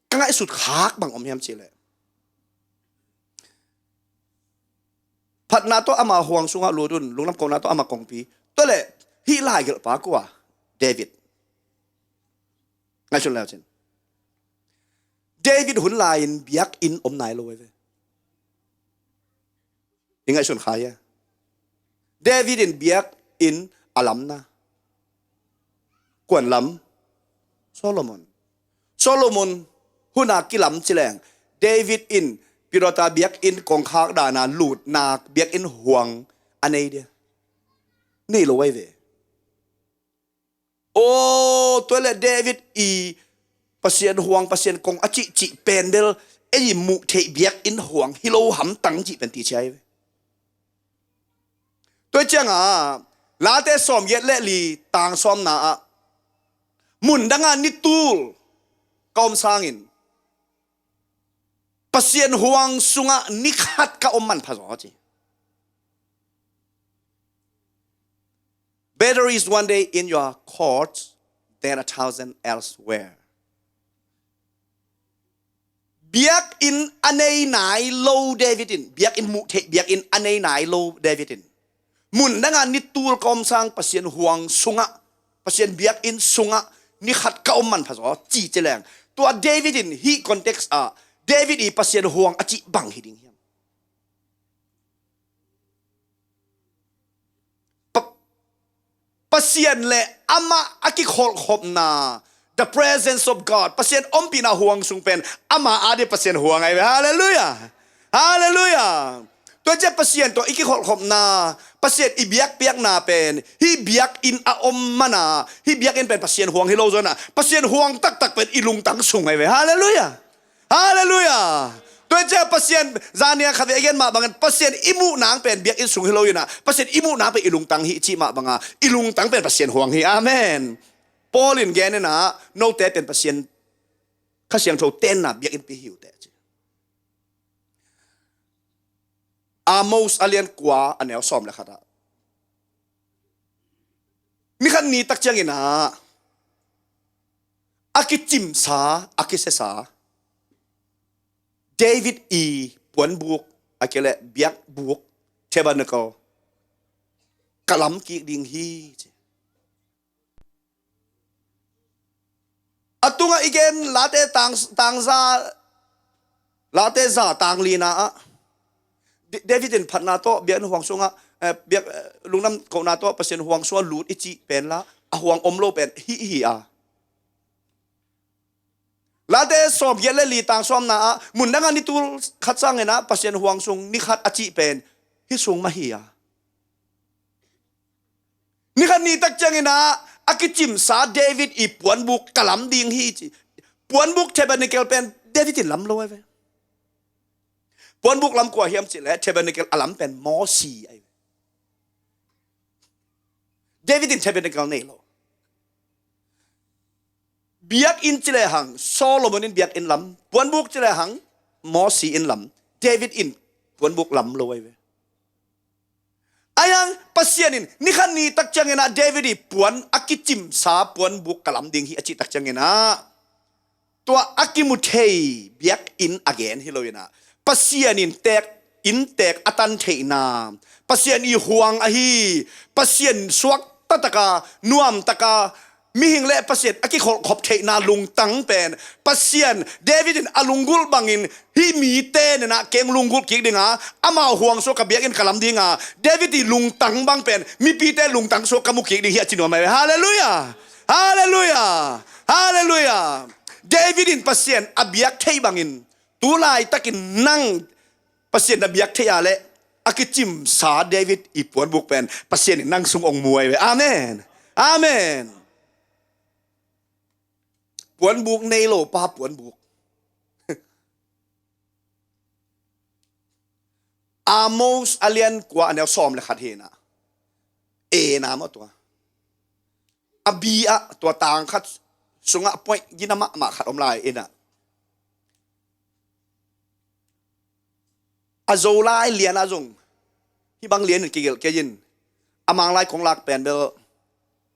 ka ngaihsut khak bang om hiam cih leh phatna tawh ama huang sungah lut un, lungdam kohna tawh ama kongpi. Tua leh hih laigelhpa kua? David. Ngaihsun leu cin. David hun lai-in biakinn om nai lo ve. I ngaihsun kha hia? David in biakinn a lamna kuan lam? Solomon. Solomon huna kilam cileng David in Pidawta biakinn kongkhak dana lutna biakinn huang a nei dia? Nei lo ai ve. Aw, tua leh David i Pasian huang, Pasian kong a cihcih pen bel ei i muh theih biakinn huang hi lo hamtang cih pen ti cia hi ve. Tua cianga Late sawmgiat le li tang sawmna ah mun danga ni tul ka om sangin Pasian huang sungah ni khat ka om manpha zaw ci. Better is one day in your courts than a thousand elsewhere. Biakinn a nei nai lo David in, biakinn muh theih biakinn a nei nai lo David in Mun danga ni tul ka om sang Pasian huang sungah, Pasian biakinn sungah ni khat ka om manpha zaw ci ci leng, tua David in hih context ah David i Pasian huang a cih bang hi ding hiam? Pa- Pasian le amah a kikholhkhopna, the presence of God, Pasian ompihna huang sung pen ama a ding Pasian huang ahi ve. Halleluiah. Halleluiah. Tua ciah Pasian tawh i kikholhkhopna, Pasian i biakpiakna pen hih biakinn a om mana, hih biakinn pen Pasian huang hi lo zawna, Pasian huang taktak pen i lungtang sung ahi ve. Halleluiah. Halleluiah. Tua ciah Pasian, zania khat ve a gen mah bangin Pasian i muh nang pen biakinn sung hi lo inah, Pasian i muh nang pen i lungtang hi cih mah banga, i lungtang pen Pasian huang hi. Amen. Paul in gen inah, note pen Pasian Kha Siangtho tenna biakinn pi hi uh teh ci. Amos a lian kua a neu sawm le khatah, ni khat ni tak cianginah a kicimsa, a kisiasa David i puanbuk, a kileh biakbuk, tabernacle ka lam kik ding hi ci. A tungah i gen Late tang, tangza, Late za tang lina ah, David in phatna tawh biakinn huang sungah, eh, biak, eh, lungdam kohna tawh Pasian huang sungah lut i cih pen la, a huang om lo pen hi hi a. Late sawmgiat le li tang sawmna ah, mun dangah ni tul khat sanginah Pasian huang sung ni khat a cih pen hi sung mah hi a. Ni khat ni tak cianginah a kicimsa David i puanbuk ka lam ding hi ci. Puanbuk tabernacle pen David in lam lo ahi ve. Puanbuk lam kua hiam cih leh tabernacle a lam pen Mosi ahi ve. David in tabernacle nei lo. Biakinn ci lehang Solomon in biakinn lam, puanbuk ci lehang Mosi in lam, David in puanbuk lam lo ahi ve. Ahi hang Pasian in ni khat ni tak cianginah David i puan a kicimsa puanbuk ka lam ding hi a cih tak cianginah, tua a kimu thei biakinn a gen hi lo inah, Pasian in teek, innteek a tan theihna, Pasian i huang ahi, Pasian suak tataka, nuamtaka, mihing le Pasian a kikholhkhop theihna lungtang pen Pasian, David in a lunggulh bangin hih mite nenah keng lunggulh kik dinga, amau huang sua ka biakinn ka lam dinga, David i lungtang bang pen mipite lungtang sua ka mu kik ding hi a ci nuam ahi ve. Halleluiah. Halleluiah. Halleluiah. David in Pasian a biak thei bangin tu laitakin nang Pasian na biak thei a leh a kicimsa David i puanbuk pen Pasian in nang sung ong mu ahi ve. Amen. Amen. Puanbuk nei lo pa puanbuk. Amos a lian kua a neu sawm le khat hi inah, e na maw tua, a bi ah tua tang khat sungah point gina mahmah khat om lai inah, a Zolai lianah zong hih bang lianin kigelh kei in, a Manglai kong lak pen bel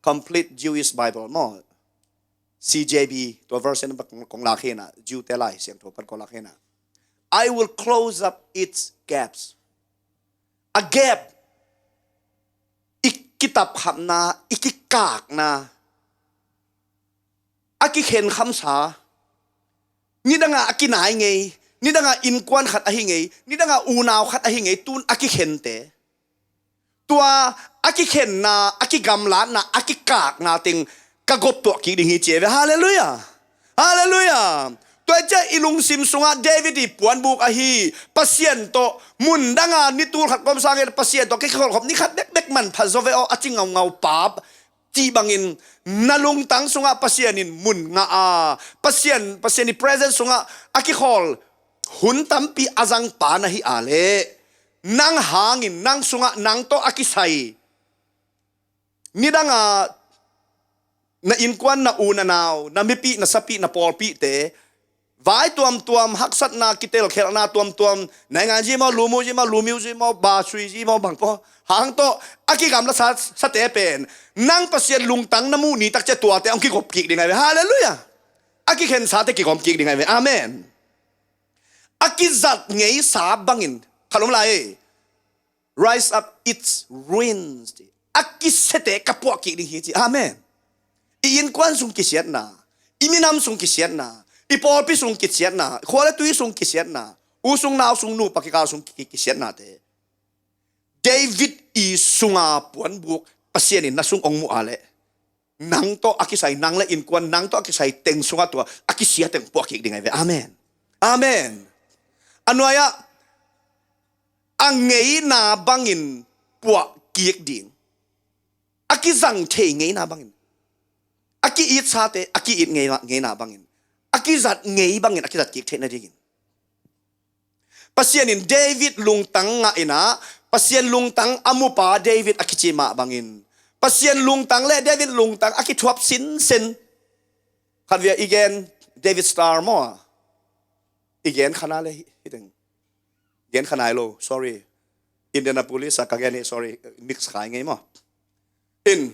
Complete Jewish Bible maw, C J B, tua version pan kong, kong lak hi inah, Jew te Lai Siangtho pan kong lak hi inah, "I will close up its gaps." A gap, i kitapkhapna, i kikakna, a kikhenkhamsa, nidangah a kinai ngei, nidangah innkuan khat ahi ngei, nidangah unau khat ahi ngei, tun a kikhente, tua a kikhenna, a kigamlatna, a kikakna teng ka goptuah kik ding hi ci ahi ve. Halleluiah. Halleluiah. Tua ciah i lungsim sungah David i puanbuk ahi Pasian tawh, mun danga ni tul khat ka om sangin Pasian tawh kikholhkhop ni khat bekbek manpha zaw ve aw a ci ngaungau pap cih bangin, na lungtang sungah Pasian in mun ngah a, Pasian, Pasian i presence sungah a kikhawl hun tampi a zangpa na hi a leh, nang hangin, nang sungah, nang tawh a kisai, nidangah na innkuan, na u, na nau, na mipih, na sapih, na pawlpihte vai tuamtuam, haksatna, kitelkhelhna tuamtuam, naingan zi maw, lumu zi maw, lumiu zi maw, basui zi maw, bang paw hang tawh a kigamla sa, sate pen nang Pasian lungtang na muh ni tak ciah tuate hong kigop kik ding ahi ve. Halleluiah. A kikhensate kigom kik ding ahi ve. Amen. A kizat ngeisa bangin khat om lai. Rise up its ruins, ci. A kisiate ka puah kik ding hi, ci. Amen. I innkuan sung kisiatna, i minam sung kisiatna, i pawlpi sung kisiatna, khua le tui sung kisiatna, u sung nau sung nupa kikal sung ki-, kisiatnate David i sunga puanbuk Pasian in na sung ong muh a leh, nang tawh a kisai, nang le innkuan, nang tawh a kisai teng sungah tua a kisia teng puah kik ding ahi ve. Amen. Amen. A nuai-ah a ngeina bangin puah kik ding, a kizang thei ngeina bangin, a ki-itsate a ki-it ngeina, ngeina bangin, a kizat ngei bangin a kizat kik theih nadingin. Pasian in David lungtang ngah in ah, Pasian lungtang a mupa David a kici mah bangin, Pasian lungtang le David lungtang a kithuap sinsen. Khatvei i gen, David Star maw, i gen kha nai le hi, hi teng. Gen kha nai lo, sorry. Indianapolis ah ka gen hi, sorry, mix khai ngei maw. In,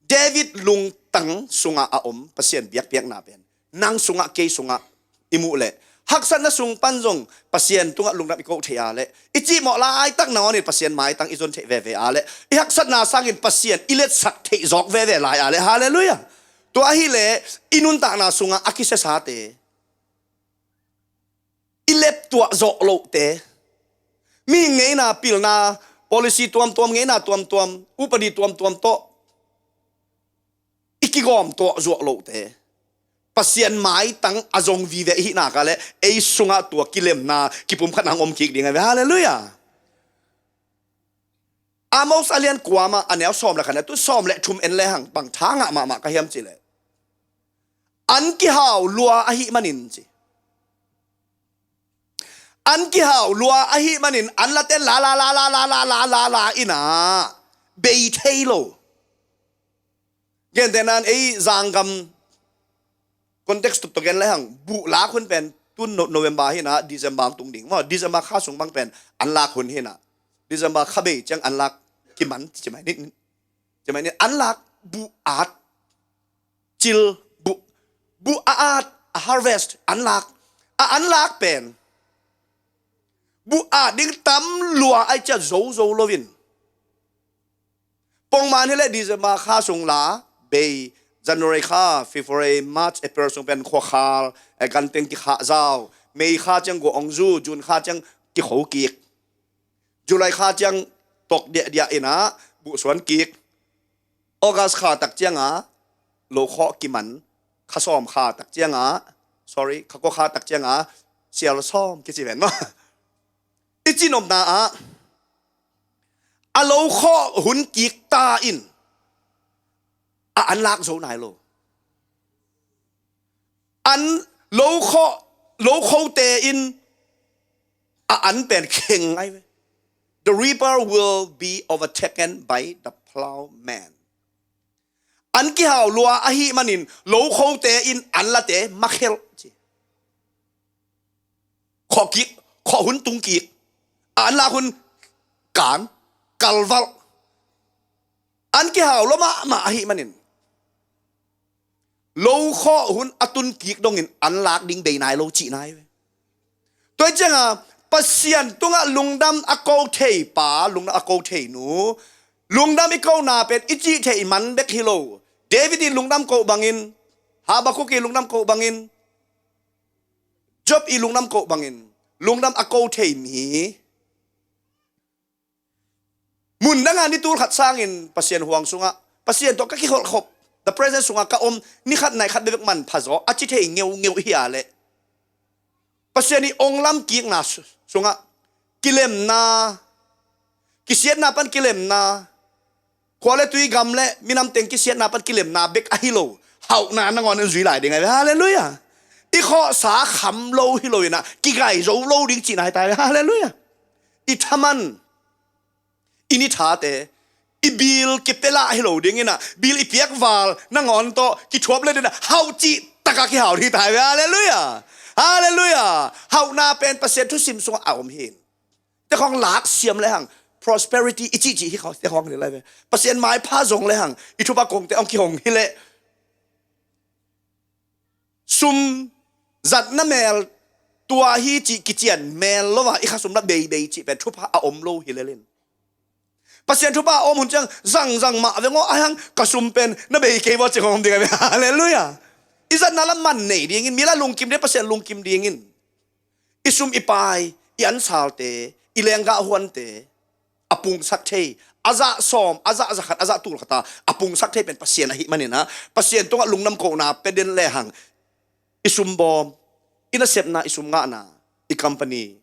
David lungtang sungah a om Pasian biakpiakna pen nang sungah, kei sungah i muh leh, haksatna sung pan zong Pasian tungah lungdam i koh theih a leh, i cihmawh laitak nangawn in Pasian maitang i zon theih veve a leh, i haksatna sangin Pasian i letsak theih zawk veve lai a leh, halleluiah. Tua ahih leh i nuntakna sungah a kisiasate, i leptuah zawh lohte, mihing ngeina pilna, policy tuamtuam, ngeina tuamtuam, upadi tuamtuam tawh i kigawmtuah zawh lohte, Pasian maitang a zong vive i hih nak leh, ei sungah tua kilemna kipumkhatna hong om kik ding ahi ve. Halleluiah. Amos a lian kua mah, a neu sawm le khat, a tu sawm le thum en lehang bang tha ngah mahmah ka hiam cih leh, an kihau lua ahih manin, ci. An kihau lua ahih manin an late la la la la la la la la la in ah bei thei lo. Gentehna in ei zanggam context tuk tawh gen lehang, buh lak hun pen tun No-, November hi in ah December hong tung ding maw, December kha sung bang pen an lak hun hi in ah, December kha bei ciang an lak kiman ci mai ni, ci mai ni, an lak, buh at, cil, buh, buh a at, a harvest, an lak. A an lak pen buh at ding tam lua ahih ciang zo zo lo in, pongman hi leh December kha sung la bei, January kha, February, March, April sung pen khuakhal, eh, ganteng kikhah zau, May kha ciang guah hong zu, June kha ciang kikho kik, July kha ciang tok diahdiah in ah buhsuan kik, August kha tak ciang ah lokhawh kiman, kha sawm kha tak ciang ah, sorry, kha kua kha tak ciang ah sial sawm kici ven maw. I cihnopna ah a lokhawh hun kik ta in a an lak zo nai lo. An lokhawh, lokhote in a an pen kheng ngai ve. The reaper will be overtaken by the plowman. An kihau lua ahih manin lokhote in an late makhelh, ci. Khawh kik, khawh hun tung kik, a an lak hun kan, kalvalh. An kihau lua mahmah ahih manin lokhawh hun a tun kik dongin an lak ding bei nai lo cihna hi ve. Tua hi ciangah Pasian tungah lungdam a ko thei pa, lungdam a ko thei nu, lungdam i kona pen i cih theih man bek hi lo. David i lungdam koh bangin, Habakkuk i lungdam koh bangin, Job i lungdam koh bangin lungdam a ko thei mi, mun dangah ni tul khat sangin Pasian huang sungah, Pasian tawh ka kikholh khop, the presence sungah ka om ni khat nai khat bekbek manpha zaw a ci thei ngeungeu hi a leh, Pasian i ong lam kikna su-, sungah kilemna, kisiatna pan kilemna, khua le tui, gam le minam teng kisiatna pan kilemna bek ahi lo, hauhna nangawn in zui lai ding ahi ve. Halleluiah. I khawhsa kham lo hi lo in ah kigai zo lo ding cihna hi ta ve. Halleluiah. I thaman, i ni thate, i bil kipia lah hi lo ding in ah, bil i piak val nangawn tawh kithuap le ding in ah hauh cih takah kihau ding hi ta ve. Halleluiah. Halleluiah. Hauhna pen Pasian thusim sungah a om hi. Te khawng lak siam lehang, prosperity i cihcih hi khawng, te khawng ni lai ve. Pasian maipha zong lehang i thupha kongte hong kihong hi leh, sum zatna mel Tua hi cih kician mel lo a, i khasum na beibei cih pen thupha a om lo hi lel in. Pasian thupha a om hun ciang zangzang mah veng aw, a hang ka sum pen na bei kei vua cih hong om ding a ve. Halleluiah. I zatna lam man nei dingin, mi la lungkim ding, Pasian lungkim dingin. I sum i pai, i ansalte, i lenggah huante a pungsak thei, a zah sawm, a zah zakhat, a zah tulkhat a a pungsak thei pen Pasian ahih manin ah, Pasian tungah lungdam kohna pia den lehang, i sum bawm, i nasepna, i sum ngahna, i company,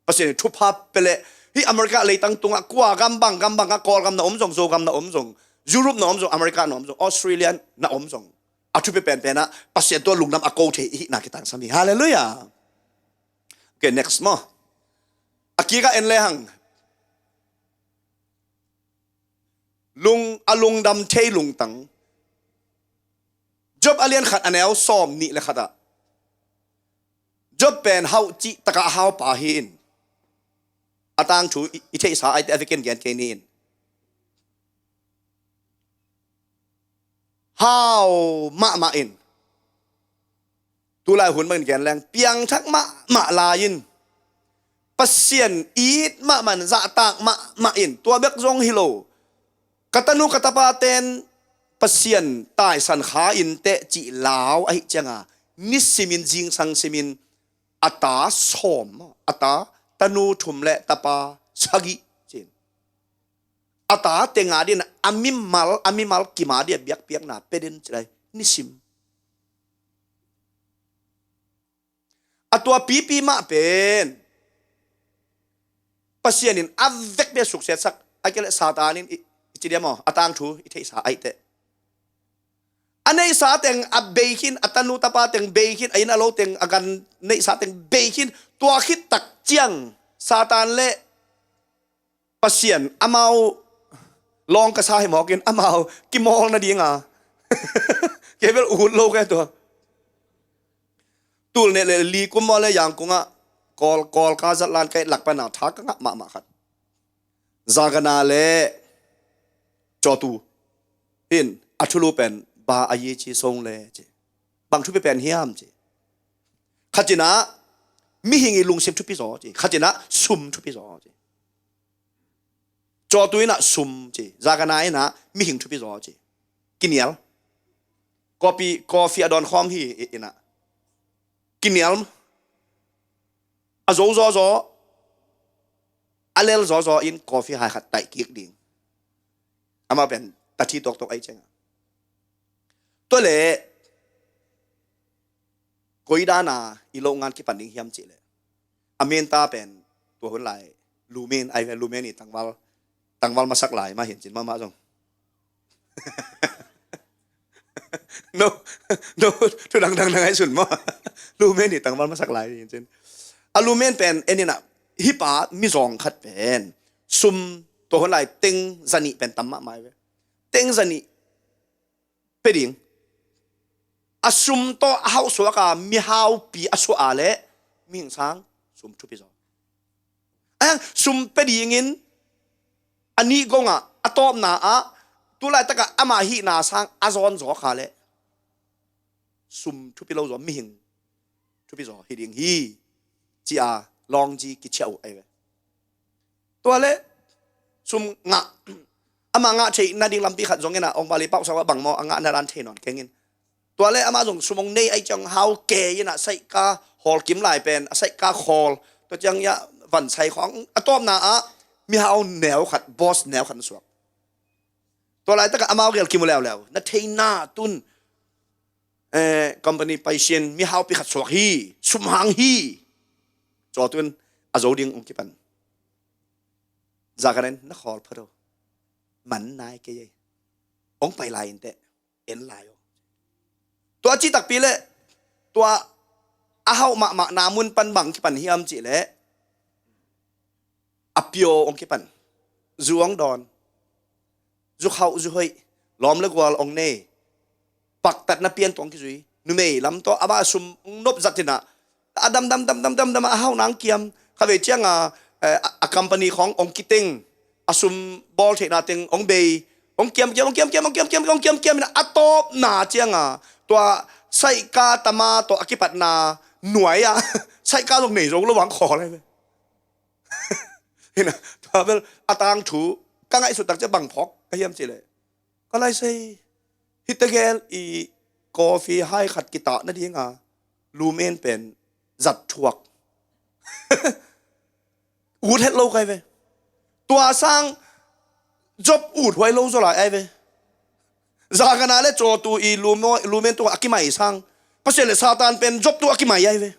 Pasian in thupha pia leh, hih America leitang tungah kua gam bang, gam bang ah Kawlgam na om zong, Zogam na om zong, Europe na om zong, America na om zong, Australia na om zong, a thupi penpen ah Pasian tua lungdam a ko thei i hihna kitangsam hi. Halleluiah. Okay, next maw. A kikah en lehang, lung, a lungdam thei lungtang. Job a lian khat, a neu sawm nih le khat ah, Job pen hauh cih takah haupa hi in. A tangthu i, i theihsa aite a vekin gen kei ni in. Hau mahmah in. Tulai hun bangin gen leng, piangthak mahmah lai in, Pasian it mahmah in, zahtak mahmah in, tua bek zong hi lo, ka tanu ka tapa ten Pasian taisan kha in teh cih lau ahih cianga, nisimin, zingsang simin, a ta sawm, a ta, tanu thum le tapa sagih cin, a ta tenga din a mimal, a mimal kima dia biakpiakna pia din ci lai, nisim. A tua pipi mah pen Pasian in a vekpi a suksiatsak, a kei leh Satan in i, i ci diam aw, a tangthu i theihsa aite. A neihsa teng a bei khin, a tanu tapa teng bei khin, a inn a lo teng, a gan neihsa teng bei khin, tua khit tak ciang Satan le Pasian amau lawng ka sa hi mawkin, amau kimawl nadinga kei bel ut lo kei tua. Tul nih le li kum maw le Yangon ah Kawl, Kawl ka zat lan kei lak pana tha ka ngah mahmah khat. Zagana le Cawtu hin a thulu pen ba a yi ci song le ci. Bang thupi pen hiam ci. Khatina mihing i lungsim thupi zaw ci. Khatina sum thupi zaw ci. Cawtu ina sum ci, Zagana ina mihing thupi zaw ci. Kinial. Kopi, kofi a dawn khawm hi i, ina. Kinial. A zo zaw zaw, a lel zaw zaw in kofi hai khat taih kik ding. Amah pen tathi toktok ai cianga. Tua le, koi dana i lo ngan kipan ding hiam cih le. A min ta pen tua hun lai Lumin, ai ve Lumin i tangval, tangval masak lai mah hin cin mahmah zong. No, no, thu dang dang dang ai sun maw. Lumin i tangval masak lai hin cin. A Lumin pen en ina, hih pa mizawng khat pen sum tua hun lai teng zanih pen tam mahmah ai ve. Teng zanih pia ding. A sum tawh a hauh suak a mihaupi a suah a leh mihing sang sum thupi zaw. A hiang sum pia dingin a nih gong ah a tawpna ah tulaitak ah ama hihna sang a zawn zaw kha leh sum thupi lo zaw, mihing thupi zaw hi ding hi, ci-a lawngzi kichiah uh ai ve. Tua le sum ngah, ama ngah theih nading lampi khat zong ina, ong bali pauh sa bang maw, a ngah na dan thei nawn keng in. Tua le ama zong sum ong nei ai ciang hau ke ina, saihka hawl kim lai pen a saihka hawl, tua ciang ia van sai khawng a tawpna ah mihau neu khat, boss neu khat na suak. Tua laitak ah amau gel kimu leuleu, na theihna tun, eh, company paisian mihaupi khat suak hi, sum hang hi. Cawtu in a zo ding ong kipan. Zagana in na khawl phot o. Man nai kei ei. Ong pai lai in teh, en lai o. Tua ci takpi le, tua a hauh mahmah na mun pan bang kipan hiam cih le, a pio ong kipan. Zu ong dawn. Zu khauh zu hoih. Lawm le gual ong nei. Paktatna pian tawh ong kizui. Numei lam tawh ama sum ong nop zat ina, a dam dam dam dam dam dam a hau nang kiam. Kha vei cianga, eh, a, a company khawng ong kiteng. A sum bawl theihna teng ong bei. Ong kiam kiam, ong kiam kiam, ong kiam kiam, ong kiam kiam ina a tawpna cianga, tua saihka tama tawh a kipatna nuai ah Sidecar zong nei zo lo vang khawl ai ve. Hina, tua bel a tangthu ka ngaihsut tak ciang bang phawk ka hiam cih leh, ka lai sei, hi tegel i coffee hai khat kitah nadinga lumen pen zat thuak. Ut het lo kai ve. Tua sang Job ut huai lo zaw lai ai ve. Zangana le cawtu i lumo-, lumen tungah a kimai sang, Pasian le Satan pen Job tungah a kimai ai ve.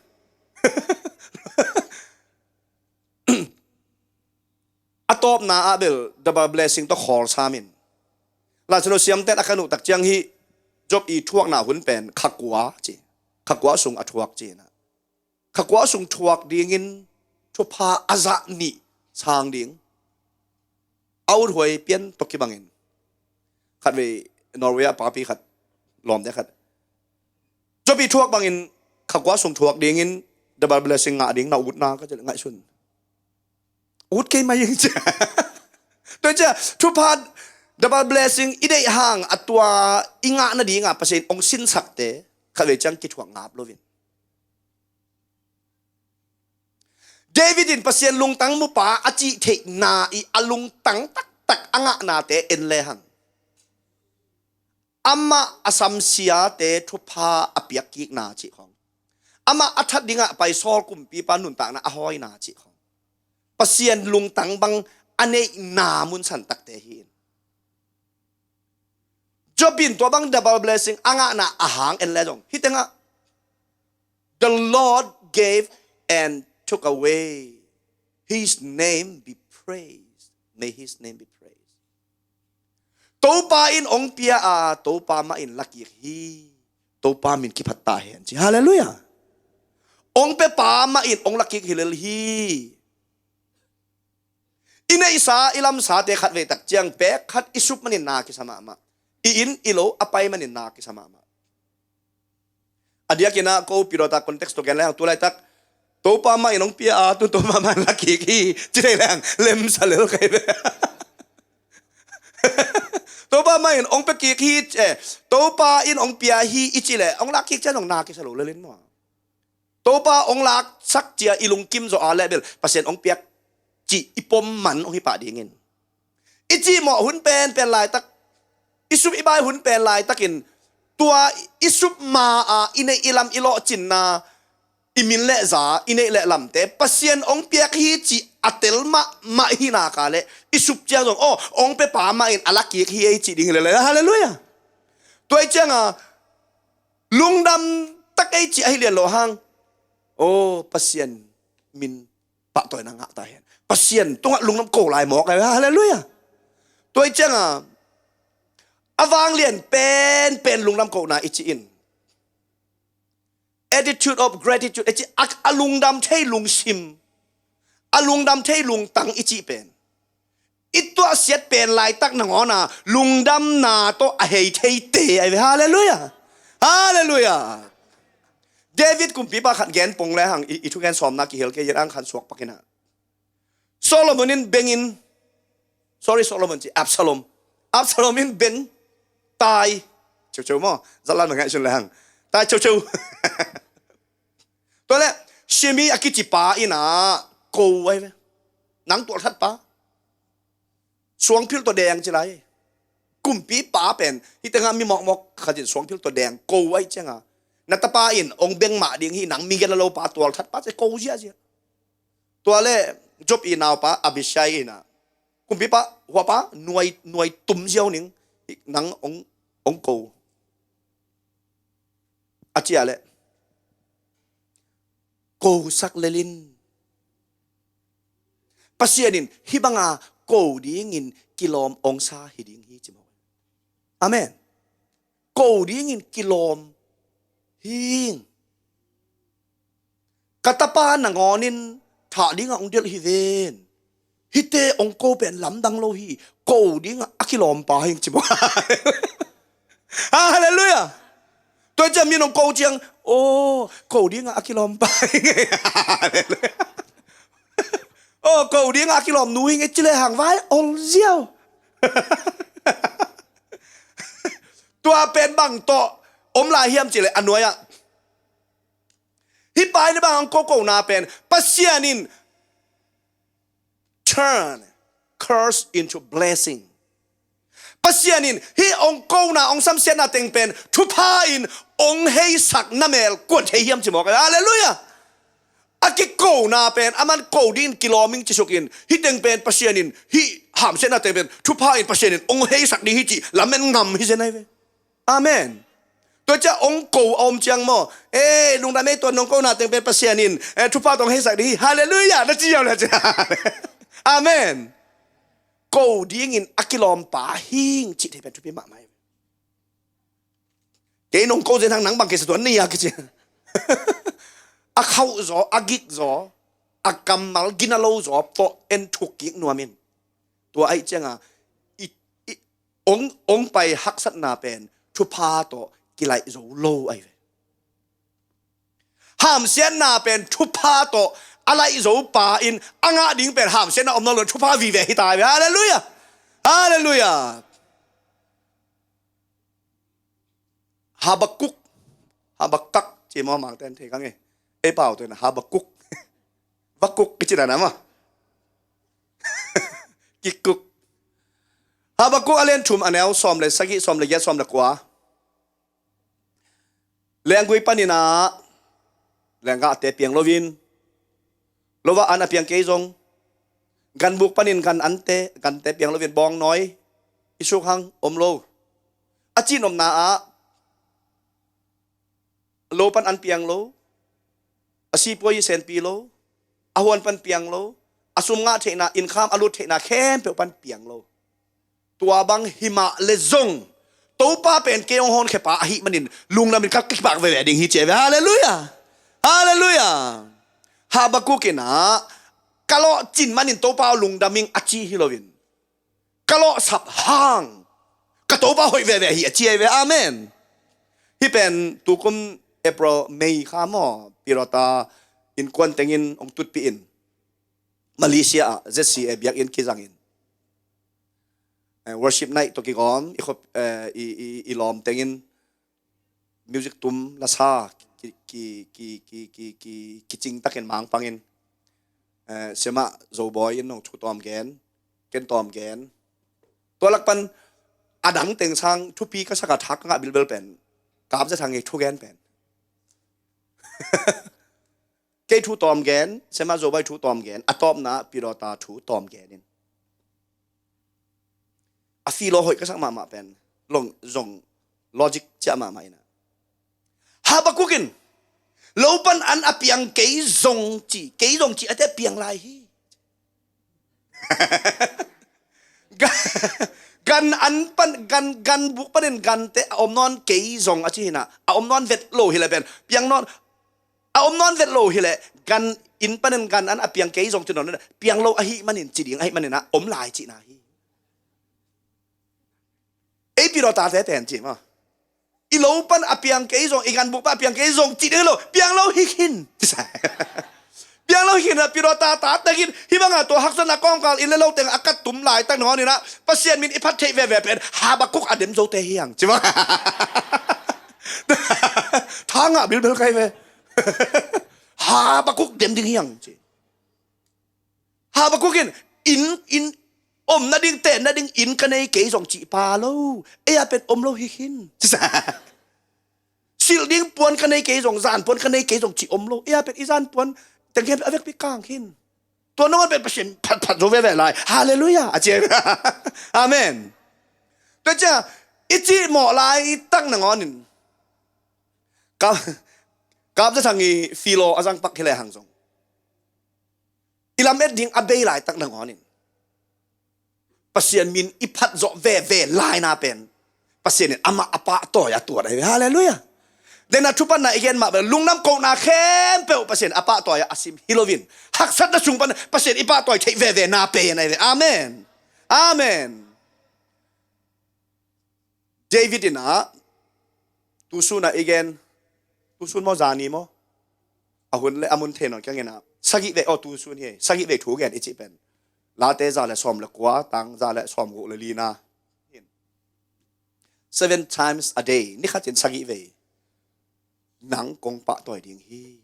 A tawpna ah bel double blessing tawh khawl samin, Lai Siangtho siamten a khan uh tak ciang hih Job i thuakna hun pen kha kua ci, kha kua sung a thuak ci na. Kha kua sung thuak dingin thupha a zah nih sang ding. A ut huai pian tawh kibangin, khatvei Norway ah papi khat, lawmte khat, Job i thuak bangin kha kua sung thuak dingin double blessing ngah ding na ut na ka cih leh ngaihsun. Ut kei mai ing cia. Tua cia, thupha double blessing i deih hang a tua i ngah nadinga Pasian hong sinsakte khatvei ciang kithuak ngap loin. David in Pasian lungtang mupa a cih theihna i a lungtang taktak a ngahnate en lehang, amah a samsiate thupha a piakkikna cih khong, amah a that dingah pai Saul kumpipa nuntakna a hawina cih khong, Pasian lungtang bang a neihna munsan takte hi in. Job in tua bang double blessing a ngahna a hang en le zong, hih tengah, "The Lord gave and took away. His name be praised. May his name be praised." Topa in hong pia a, Topa mah in lakik hi. Topa min kiphat ta hen ci. Halleluiah. Hong pia pa mah in hong lakik hi lel hi. I neihsa, i lamsate khatvei tak ciang pek khat i sup manin na kisa mahmah. I inn, i lo a pai manin na kisa mahmah. A diakin ah ko pilota context tawh gen lehang, tu laitak Topa mah in hong pia a, tu Topa mah in lakik hi ci thei lehang lemsa lel kai ve. Topa mah in hong pia kik hi, eh, Topa in hong pia hi i ci leh hong lakik ciang hong na kisa lo lel in maw. Topa hong laksak cia i lungkim zawh a leh bel Pasian hong piak cih i pom man hong hi pah dingin, i cihmawh hun penpen laitak, i sup i bai hun pen laitakin, tua i sup ma-a i neih i lam i lawhcinna, i min le za, i neih le lamte Pasian hong piak hi cih a tel mahmah hi nak leh i sup ciang zong, "Aw, hong pia pa mah in a lakik hi," ei cih ding hi lel. Halleluiah. Tua i cianga lungdam tak ei cih ahi lian lo hang, "Aw, Pasian min pahtawina ngah ta hen." Pasian tungah lungdam ko lai mawk ai. Halleluiah. Tua i cianga a vanglian penpen lungdam kona i cih in, attitude of gratitude i cih, a, a lungdam thei lungsim, a lungdam thei lungtang i cih pen i tuahsiat pen laitak nangawna lungdamna tawh a hei theite ai ve. Halleluiah. Halleluiah. David kumpipa khat gen pong lehang i, i thugen sawmna kihel kei in ang khan suak pakin ah, Solomon in bengin, sorry, Solomon ci, Absalom. Absalom in beng tai ceuceu maw? Zatlan bang ngaihsun lehang tai ceuceu. Tua leh Shimi a kici pa in ah ko ai ve. Nang tualthat pa. Suangphil tawh deng ci lai. Kumpipa pen hih tengah mi mawkmawk khat in suangphil tawh deng ko ai cianga, "Na tapa in hong beng mah ding hi, nang mi gel a lo pa, tualthat pa," ci ko ziahziah. Tua leh Job i naupa Abishai in ah, "Kumpipa, huapa nuai, nuai tum ziau ning, nang hong, hong ko," a ci a leh kosak lel in. Pasian in hih banga ko dingin kilawm hong sa hi ding hi ci maw. Amen. Ko dingin kilawm hi. Ka tapa nangawnin thah dingah hong delh hi ven. Hihte hong ko pen lamdang lo hi. Ko dingah a kilawmpa hi ci maw. Halleluiah. Tua ciang min hong ko ciang, "Aw, ko dingah a kilawmpa hi." Halleluiah. "Aw, ko dingah a kilawm nu hi nge," ci lehang vai ol ziau. Tua pen bang tawh om lai hiam cih leh a nuai-ah Hih pa in bang hong koko na pen, Pasian in turn curse into blessing. Pasian in hih hong kona, hong samsiatna teng pen thupha in hong heisak na mel kuan thei hiam ci mawk. Halleluiah. A kikona pen aman ko dingin kilawm ing ci sukin, hih teng pen Pasian in, hih hamsiatna teng pen thupha in Pasian in hong heisak ding hi cih lamen ngam hi zen ahi ve. Amen. Tua ciah hong ko a om ciang maw, e, lungdam ei, tua nong kona teng pen Pasian in, e, thupha tawh hong heisak ding hi. Halleluiah, na ci ziau le ciah. Amen. Ko dingin a kilawmpa hing cih thei pen thupi mahmah hi. Kei nong ko zen hang nang bang kei sa tuan ni a kici. A khauh zaw, a gik zaw, a kammal gina lo zaw pawh en thuk kik nuam in. Tua ahih cianga i, i, ong, ong pai haksatna pen thupha tawh kilaih zo lo ahi ve. Hamsiatna pen thupha tawh a laih zo pa in a ngah ding pen hamsiatna om nawn lo, thupha vive hi ta ahi ve. Halleluiah. Halleluiah. Habakuk, Habakak ci maw, mangten thei kang e. Ei pau tuina Habakuk. Bakuk kici na na maw. Kikuk. Habakuk a lian thum, a neu sawm le sagih, sawm le giat, sawm le kua. Lenggui panin ah lenggahte piang loin, lo ah an a piang kei zong, ganbuk panin gan ante, gante piang loin bawngnawi i suk hang om lo. A cihnopna ah lo pan an piang lo, a sipuai i senpi lo, a huan pan piang lo, a sum ngah theihna, innkham a lut theihna khempeuh pan piang lo. Tua bang himah le zong Topa pen kei hong honkhia pa ahih manin lungdamin ka kipak veve ding hi ci ahi ve. Halleluiah. Halleluiah. Habakuk in ah ka lawhcin manin Topa aw lungdam ing a ci hi loin, ka lawhsap hang ka Topa hoih veve hi a ci ahi ve. Amen. Hih pen tukum April, May kha maw, Pi Rota innkuan tengin hong tutpih in, Malaysia ah Z C A biakinn kizangin, eh, worship night tawh kigawm i khop, eh, i, i, i lawm tengin music tum lasa ki, ki, ki, kicing takin mangpangin, eh, Siamah Zobawi in nong thu tawm gen, ken tawm gen. Tua lak pan a dang teng sang thupi ka sak a thak ka ngah bilbel pen Kap Za Thang i thugen pen. Kei thu tawm gen, Siamah Zobawi thu tawm gen, a tawpna Pi Rota thu tawm gen in. A philo hoih ka sak mahmah pen, long zong logic ciah mahmah in ah, Habakuk in lo pan an a piang kei zong ci, kei zong ci a te piang lai hi. Gan, gan an pan, gan, ganbuk panin gante a om nawn kei zong a ci hi in ah, a om nawn vet lo hi leh pen piang nawn, a om nawn vet lo hi leh gan inn panin gan an a piang kei zong ci nawn, piang lo ahih manin ci ding ahih manin ah om lai cihna hi. Ei Pi Rotate pen ci maw, i lo pan a piang kei zong, i ganbuk pan a piang kei zong cih ding hi lo, piang lo hi khin. Piang lo hi khin ah, Pi Rota tate in hih bangah tua haksatna kawmkal inn le lo teng a kat tum laitak nangawn in ah Pasian min i phat theih veve pen Habakuk a dem zote hi hang ci maw. Tha ngah bilbel kai ve. Habakuk dem ding hi hang ci. Habakuk in, inn, inn, om nading, ten nading inn ka nei kei zong cih pa lo. Ei a pen om lo hi khin. Silh ding puan ka nei kei zong, zan puan ka nei kei zong cih om lo. Ei a pen i zan puan teng khem a vekpi kang khin. Tua nangawn pen Pasian phat phat zo veve lai. Halleluiah a ci. Amen. Tua ciah i cih mawh laitak nangawn in Kap, Kap Za Thang i philo a zang pak hi lehang zong i lamet ding a bei laitak nangawn in Pasian min i phat zawh veve laina pen Pasian in amah a pahtawi a tuat ahi ve. Halleluiah. Dena thupatna i gen mah bel lungdam kohna khempeuh Pasian a pahtawi a sim hi loin, haksatna sung pan Pasian i pahtawi theih veve na pen ahi ve. Amen. Amen. David in ah, tusun ah i gen, tusun maw, zani maw, a hun le a mun thei nawn kiang in ah, sagih vei, aw, tusun hi, sagih vei thu gen i cih pen Late za le sawm le kua, tang za le sawm guk le lina. Seven times a day, ni khat in sagih vei nang kong pahtawi ding hi.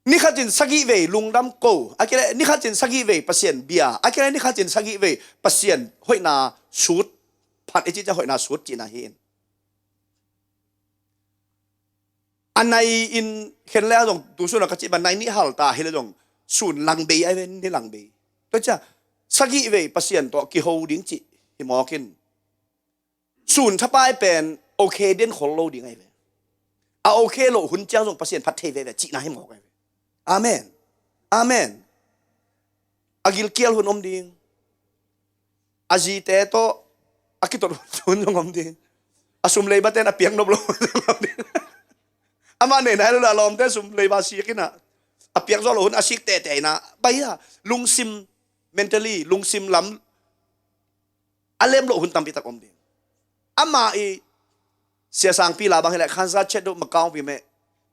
Nikhat in sagih vei lungdam ko, a kile nikhat in sagih vei Pasian bia, a kile nikhat in sagih vei Pasian hoihna sut phat i cih ciang hoihna sut cihna hi in. A nai in khen le a zong tu sun a ka cih bang nai nih hal ta hi le zong sun lang bei ai ve, ni lang bei. Tua cia sagih vei Pasian tawh kiho ding cih hi mawk in. Sun thapai pen okay den khol lo ding ai ve. A okay lo hun ciang zong Pasian phat thei veve cihna hi mawk ai ve. Amen. Amen. A gilkial hun om ding. A zite tawh a kitot hun zong om ding. A sum leiba ten a piak nop lo hun zong om ding. Amah nei nai lo la lawmte sum leiba sik ina a piak zo lo hun a sik tete ina bai a lungsim, mentally lungsim lam a lem loh hun tampi tak om ding. Amah i sia sangpi la bang hileh khansa chet do makau pi meh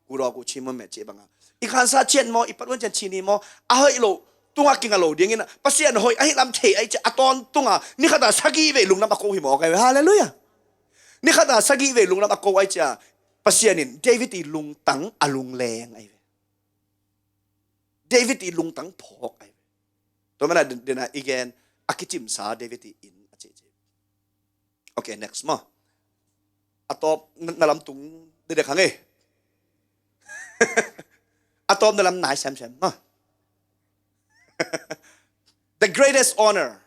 kudaw ku chim meh cih banga i khansa chet maw i pat un chan chini maw a hoih lo tunga kinga lo dingin Pasian hoih ahi lam thei ai cih a tawn tunga ni khata sagih vei lungdam a ko hi maw kai. Halleluiah. Ni khata sagih vei lungdam a ko ai cih a Pasian in David i lungtang a lungleng ai ve. David i lungtang phawk ai ve. Tua mana dena i gen a kicimsa David i in a cih cih. Okay, next maw. A tawp na lam tung dedek hang e. A tawp na lam nai semsem maw. The greatest honor.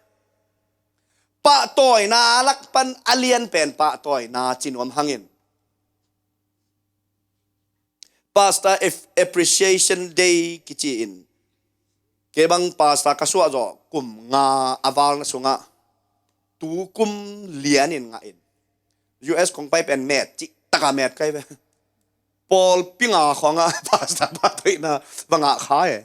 Pahtawina lak pan a lian pen pahtawina cinuam hangin. Pastor Appreciation Day kici in kei bang pastor ka suah zawh kum nga a valna sungah tu kum lianin ngah in. U S kong pai pen met cih taka met kai ve. Pawlpi nga khawngah pastor pahtoihna va ngah kha e.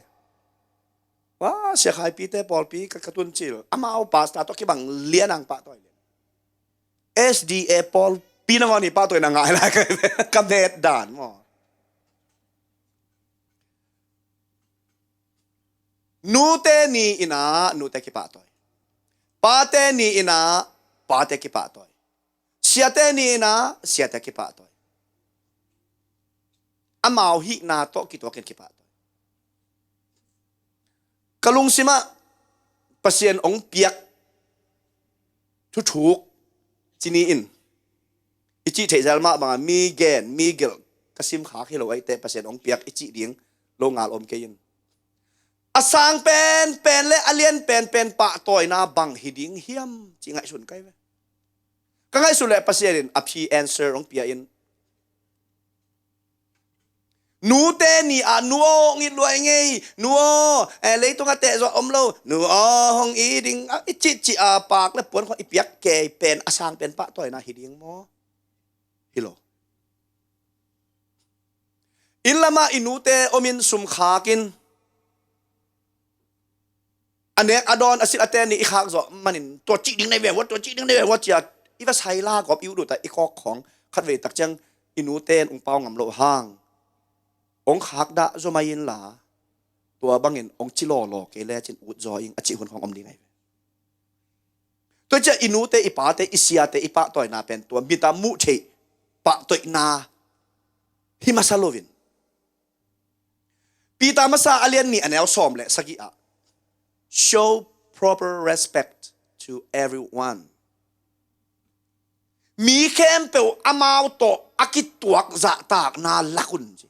Wa sia khaipite pawlpi ka tun cil amau pastor tawh kibang lianang pahtawi lian. S D A pawlpi nangawn hi pahtawi na ngai lai ka met dan maw? Nute ni ina nute kipahtawi. Pate ni ina pate kipahtawi. Siate ni ina siate kipahtawi. Amau hihna tawh kituakin kipahtawi. Ka lungsimah Pasian ong piak thuthuk cini in i cih theih zel mah banga mi gen mi gelh ka simkhak hi lo aite Pasian ong piak i cih ding lo ngal om kei in. A sang pen pen le a lian pen pen pahtawina bang hi ding hiam cih ngaihsun kai ve. Ka ngaihsun le Pasian in a phi answer ong pia in. Nute ni ah nu aw hong it luai ngei, nu aw, eh, leitung a teh zawh om lo, nu aw hong i ding a i cih cih a pak le puan khong i piak kei pen a sang pen pahtawina hi ding maw? Hi lo. Inn lamah i nute omin sum khakin a nek a dawn a silh a ten ni i khak zawh manin tua cih ding nei ve vua, tua cih ding nei ve vua cia i va sai la gawp i ut ut a i kawk khawng khat vei tak ciang i nute in ung pau ngam lo hang ong khak dah zaw mai inla tua bangin ong ci lawlaw kei lecin ut zaw ing a cih hun khawng om ding nei ve. Tua ciah i nute i pate i siate i pahtawina pen tua mita muh theih pahtawina hi masa loin. Peter masa a lian nih a neu sawm le sagih ah show proper respect to everyone. Mi khempeuh amau tawh a kituak zahtakna lak un ci.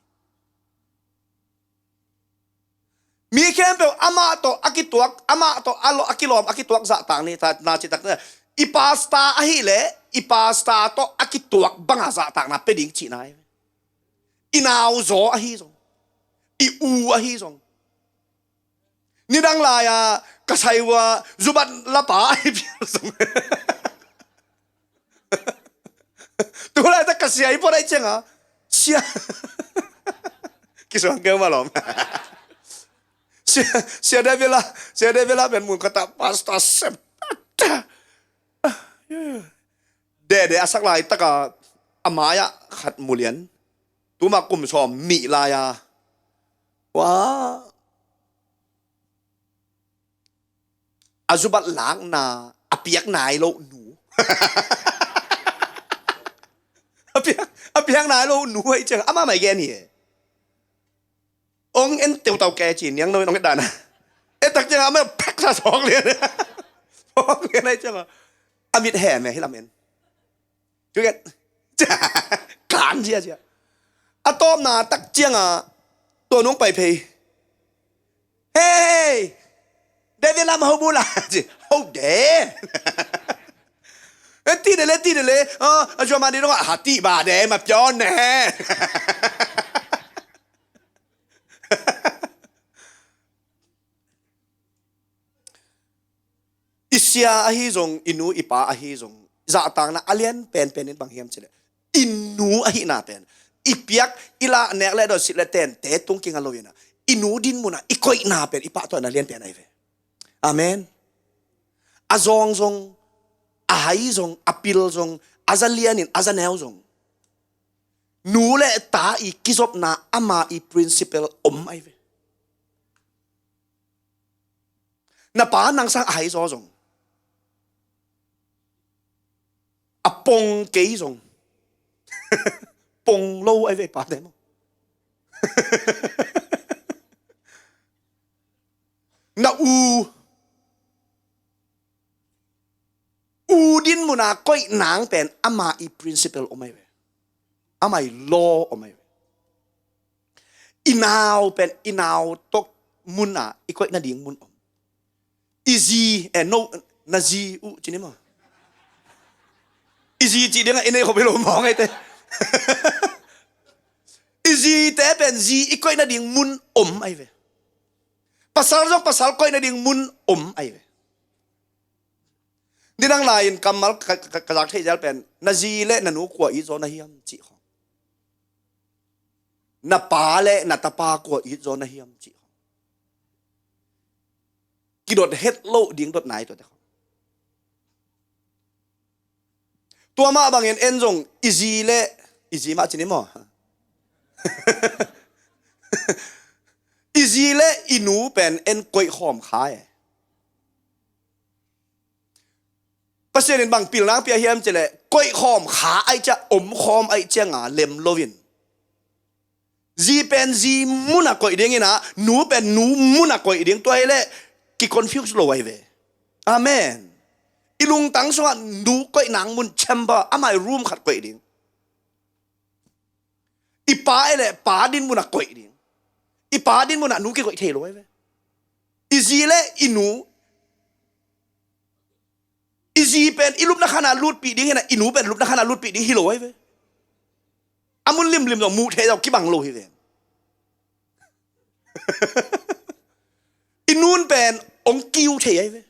Mi khempeuh amah tawh a kituak amah tawh a lo a kilawm a kituak zahtak ni ta na citak na i pasta ahi le i pasta tawh a kituak banga zahtakna pe ding cihna hi. I nau zaw ahi zong i u ahi zong nidang lai-a ka sai ua zubat lapa ahi pial zong. Tulai ta ka sia i pawt ai cianga sia kisuang keu malom. Sia sia de vela sia de vela pen mun kata pasta sem. Dede a sak lai taka a maya khat mulian tuma kum sawm nih lai-a wa a zubat lakna a piak nai lo nu. A piak a piak nai lo nu hei ciang ama mai gen hi. Ong en teutau ke ci niangno in ong et dan a. Et tak ciangah amah pheksa sawk lian. Sawk lian ai ciangah a mit hem e hi lam en. Kiu get. Kan cia cia. A tawpna tak ciangah tua nung pai phei. Hey! David lam ho bula ci ho de. Ti de le ti de le. A zuama di dong a hati ba de ma pion ne. I sia ahi zong, i nu i pa ahi zong, zahtakna a lian penpen in bang hiam cileh, i nu ahihna pen i piak, i lah nek le dot sit le tente tung kinga lo inah, i nu din munah i koihna pen i pahtawina lian pen ahi ve. Amen. A zawng zong, a hai zong, a pil zong, a za lianin a za neu zong, nu le ta i kizopna ama i principle om ahi ve. Na pa nang sang a hai zaw zong, a pong kei zong, pong lo ai ve pa te maw? Na u, u din muna koih nang pen ama i principle om ai ve. Ama i law om ai ve. I nau pen i nau tok muna i koih nading mun om. I zi, eh, no, na zi uh cini maw? I zi cih dingah i nei khop hi lo mawng ai te. I zite pen zi i koih nading mun om ai ve. Pasal zong pasal koih nading mun om ai ve. Nidang lai-in kammal ka, ka, ka zak theih zel pen, na zi le na nu kua it zaw na hiam cih khong. Na pa le na tapa kua it zaw na hiam cih khong. Kidot het loh ding dot nai tuate khong. Tua mah bangin en zong i zi le, i zi mah cini maw? I zi le i nu pen en koih khawm kha e. Pasian in bang pilna pia hiam cileh, koih khawm kha ai cia, om khawm ai cia nga lem loin. Zi pen zi muna koih ding inah, nu pen nu muna koih ding, tua hileh ki confuse lo ai ve. Amen. I lungtang sungah nu koih nang mun chamber, amai room khat koih ding. I pa e le pa din muna koih ding. I pa din muna nu kikoih thei lo ai ve. I zi le i nu, i zi pen i lupna khana lutpih ding hinah, i nu pen lupna khana lutpih ding hi lo ai ve. A mun limlim zong muh thei zong kibang lo hi ve. I nun pen ong kiu thei ai ve.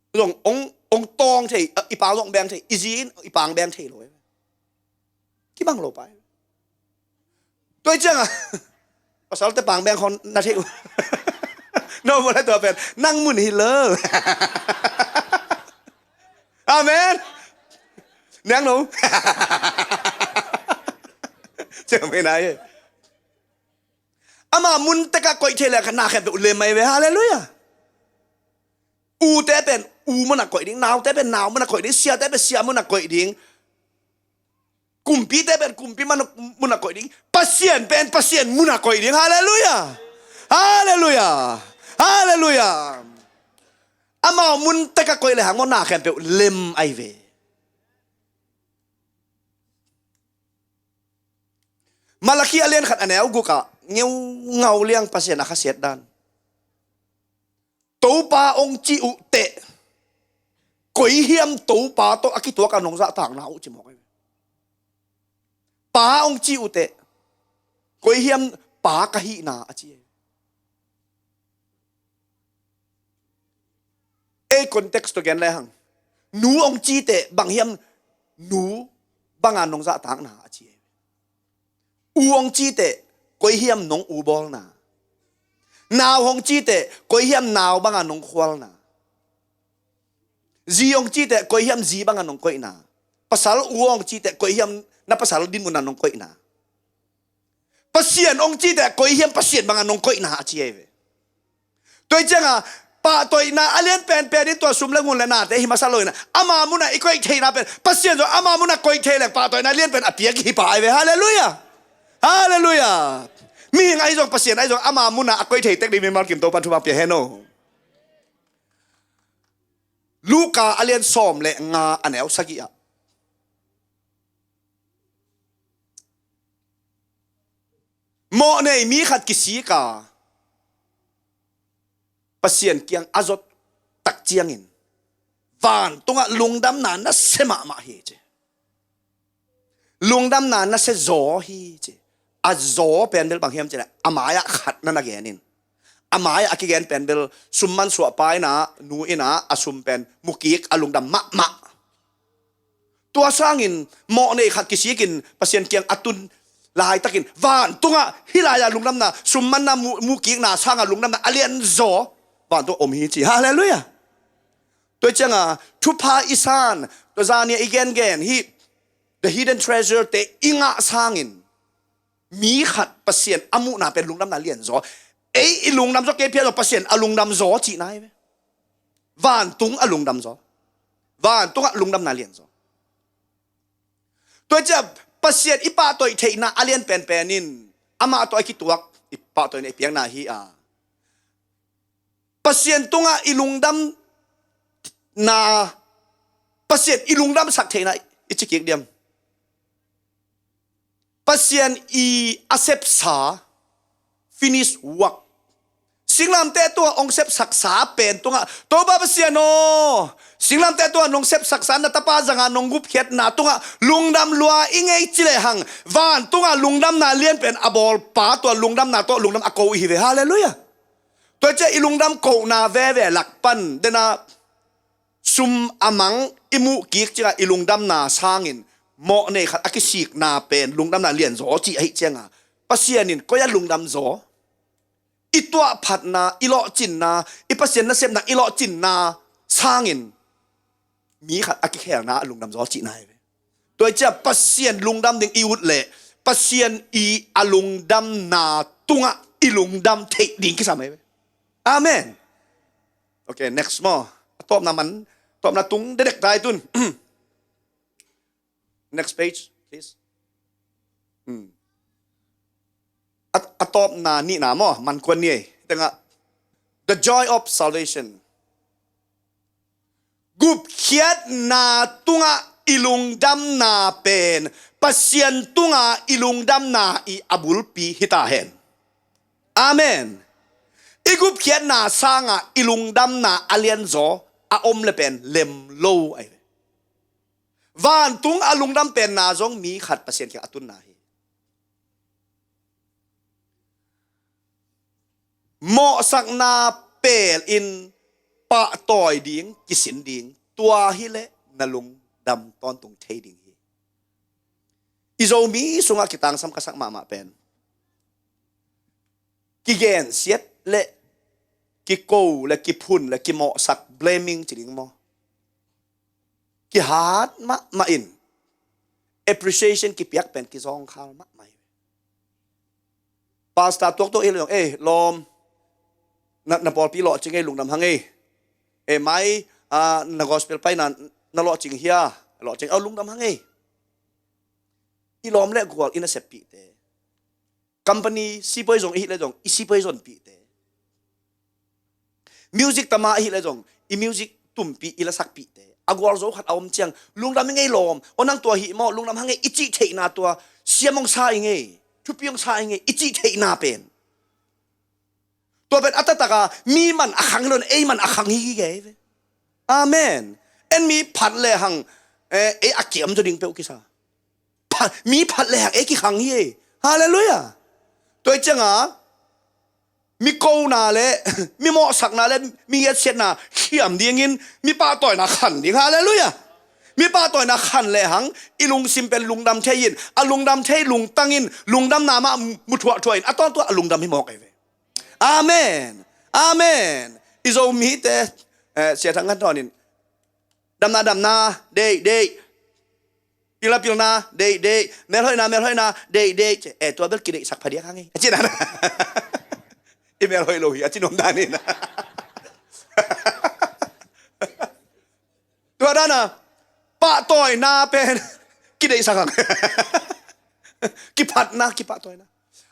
Zong ong, ong tawng thei, i pang zong beng thei, i zi in i pang beng thei lo ai ve. Kibang lo pai. Tua i ciangah pasalte pang beng khon na thei uh. No mawle tua pen nang mun hi lo. Amen. Niang no. Ciang mei nai. Ama mun tekah koih thei le kha na khempeuh lem ai ve. Halleluiah. Ute pen u muna koih ding, naute pen nau muna koih ding, siate pen sia muna koih ding. Kumpite pen kumpi muna, muna koih ding. Pasian pen Pasian muna koih ding. Halleluiah. Halleluiah. Halleluiah. Amau mun tekah koih le hang maw na khempeuh lem ai ve. Malakhi a lian khat a neu gukah ngeu ngau liang Pasian a khasiat dan. Topa ong ci uh teh koi hiam Topa tawh a kituak a nong zahtakna uh ci mawk ai. Pa ong ci uh teh koi hiam pa ka hihna a ci ai. Ei context tawh gen le hang. Nu ong ci teh bang hiam nu banga nong zahtakna a ci ai. U ong ci teh koi hiam nong u bawlna. Nau ong ci teh koi hiam nau banga nong khualna. Zi ong ci teh koi hiam zi banga nong koihna. Pasal u ong ci teh koi hiam na pasal din muna nong koihna. Pasian ong ci teh koi hiam Pasian banga nong koihna a ci ai ve. Tua i cianga pahtoihna a lian penpen in tua sum le ngun le nate hi masa lo ina ama muna i koih theihna pen Pasian zong ama muna koih thei leng pahtoihna a lian pen a piak hi pah ai ve. Halleluiah. Halleluiah. Mihing ahi zong, Pasian ahi zong, ama munah a koih thei tek ding mimal kim Topan thupha pia hen aw. Luka a lian sawm le nga a neu sagih ah, mawhnei mi khat kisik a, Pasian kiang a zot tak ciangin, vantungah lungdamna nasia mahmah hi ci. Lungdamna nasia zaw hi ci. A zaw pen bel bang hiam cileh, a mai-ah khat na na genin, a mai-ah a kigen pen bel sum mansuah pa in ah, nu in ah, a sum pen mukik, a lungdam mahmah. Tua sangin mawhnei khat kisikin Pasian kiang a tun laitakin, vantungah hih lai-a lungdamna, sum manna, mu-, mukikna sangah lungdamna a lianzaw vantungah om hi ci. Halleluiah. Tua cianga thupha i san, tua zania i gengen hih the hidden treasure te i ngah sangin, mi khat Pasian a muhna pen lungdamna lianzaw. Ei i lungdam zaw kei phial zaw, Pasian a lungdam zaw cihna hi ve. Vantung a lungdam zaw. Vantungah lungdamna lianzaw. Tua ciah Pasian i pahtawi theihna a lian penpen in, amah tawh a kituak i pahtawi na i piakna hi a, Pasian tungah i lungdamna, Pasian i lungdamsak theihna i ci kik diam? Pasian i a sepsa, finish work. Singlamteh tungah hong sepsaksa pen tungah, Topa Pasian aw, singlamteh tungah nong sepsaksa, na tapa zanga nong gupkhiatna tungah lungdam lua i ngei ci lehang, vantungah lungdamna lian pen a bawlpa tua lungdamna tawh lungdam a ko i hi ve. Halleluiah. Tua ciah i lungdam kohna veve lak pan dena sum a mang i muh kik ciangah i lungdamna sangin mawhnei khat a kisikna pen lungdamna lianzaw cih ahi cianga, Pasian in koi-ah lungdam zaw? I tuahphatna, i lawhcinna, i Pasian nasepna i lawhcinna sangin mi khat a kikhelna a lungdam zaw cihna hi ve. Tua i ciah Pasian lungdam ding i ut leh Pasian i a lungdamna tungah i lungdam theih ding kisam hi ve. Amen. Okay, next maw. A tawpna man, tawpna tung dedek tai tun. Next page, please. Hmm. A, a tawpna nihna maw, man kuan ni ei. Tengah, the joy of salvation. Gupkhiatna tungah i lungdamna pen Pasian tungah i lungdamna i a bulpi hita hen. Amen. I gupkhiatna sangah i lungdamna a lianzaw a om le pen lem lo ahi ve. Vantung a lungdam penna zong mi khat Pasian kiang a tunna hi. Mawhsakna pel in pahtawi ding, kisin ding, tua hileh na lungdam tawntung thei ding hi. I Zomi sungah kitangsam ka sak mahmah pen kigensiat le kiko le kiphun le kimawhsak, blaming ci ding maw? Kihat mahmah in appreciation kipiak pen kizawngkhal mahmah hi. Pastor tuaktuak i hi le zong, ei lawm, na, na pawlpi lawhcing ei, lungdam hang ei. Ei mai, ah, na gospel paina na lawhcing hia? Lawhcing, oh, lungdam hang ei. I lawm le gual i naseppihte, company sipuai zong i hi le zong i sipuai zonpihte, music tama i hi le zong i music tumpi i lasakpihte, a gualzo khat a om ciang, lungdam i ngei lawm, o nang tua hi maw, lungdam hang ei i cih theihna, tua siam hong sa i ngei, thupi hong sa i ngei i cih theihna pen, tua pen a taktaka mi man a khang hi lo in ei man a khang hi gige hi ve. Amen. En mi phat lehang, eh, ei a kiam zaw ding peuh kisa. Phat, mi phat lehang ei kikhang hi ei. Halleluiah. Tua i cianga mi kona le mi mawhsakna le mi etsiatna khiam dingin mi pahtawina khan ding. Halleluiah. Mi pahtawina khan lehang i lungsim pen lungdam thei in, a lungdam thei lungtang in, lungdamna mah mu thuahthuah in, a tawntung a lungdam hi mawk ei ve. Amen. Amen. I Zomite, eh, Sia Thang Khan Thawn in, damna damna, deih deih. Pilna pilna, deih deih. Melhoihna melhoihna, deih deih. Eh, tua bel kideihsak phadiak hang ei a ci dan. I melhoih lo hi a ci nuam dan in. Tua dana pahtawina pen kideihsak hang. Kiphatna, kipahtawina.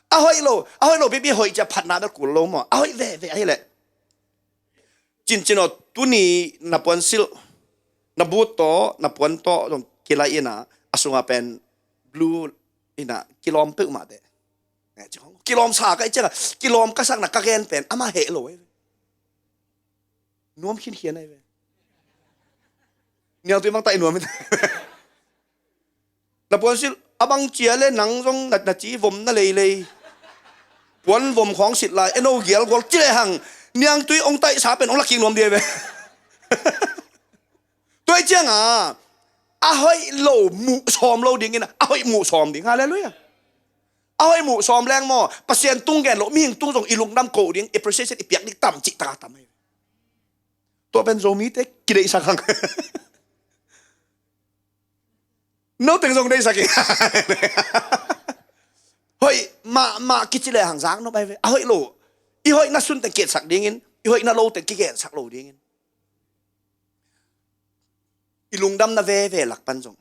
A hoih lo, a hoih lo pipi hoih ciah phatna bel kul lo maw? A hoih veve ahileh. Cincin aw, tuni na puansilh, na but tawh, na puan tawh zong kilai inah, a sungah pen blue inah kilawm peuhmah teh. Kilawm sa ka ih ciangah, kilawm ka sakna ka gen pen amah heh lo ei ve. Nuam khinkhian ahi ve. Niangtui mangta i nuam hi. Na puansilh a bang cia le nang zong na, na ci vom na leilei. Puan vom khawng sit lai eno gial gual ci le hang. Niangtui ong taihsa pen ong lakik nuam dia ve. Tua ih cianga a hoih lo muh sawm lo dingin a hoih muh sawm ding. Halleluiah. A hoih muh sawm leng maw, Pasian tung gen lo mihing tung zong i lungdam koh ding, appreciation i piak ding tam cih taka tam ahi. Tua pen Zomite kideihsak hang. Noteng zong deihsak hi. Hoih mahmah kici le hang zak nop ahi ve. A hoih lo, i hoih na sun teng kietsak dingin, i hoih na lo teng kigensak lo dingin. I lungdamna veve lak pan zong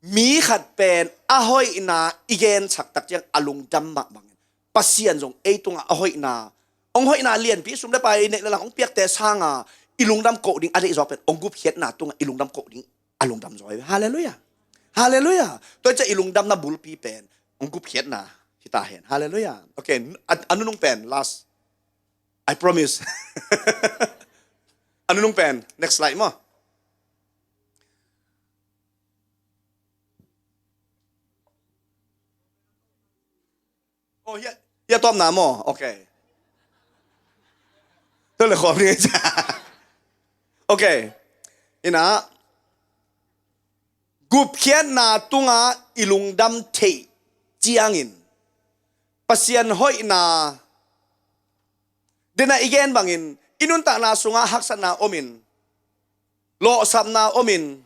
mi khat pen a hoihna i gensak tak ciang a lungdam mah bangin Pasian zong ei tungah a hoihna, ong hoihna lianpi sum le pai neih le lang ong piakte sanga i lungdam koh ding a deih zawk pen ong gupkhiatna tungah i lungdam koh ding a lungdam zaw hi. Halleluiah. Halleluiah. Tua ciah i lungdamna bulpi pen ong gupkhiatna hita hen. Halleluiah. Okay, a, a nunung pen last. I promise. A nunung pen next slide maw. Oh, hia, hia tawpna maw? Okay. Tua le khawm ni. Okay. Ina gupkhiatna tunga i lungdam theih ciangin Pasian hoihna dena i gen bangin i nuntakna sungah haksatna omin, lawhsapna omin,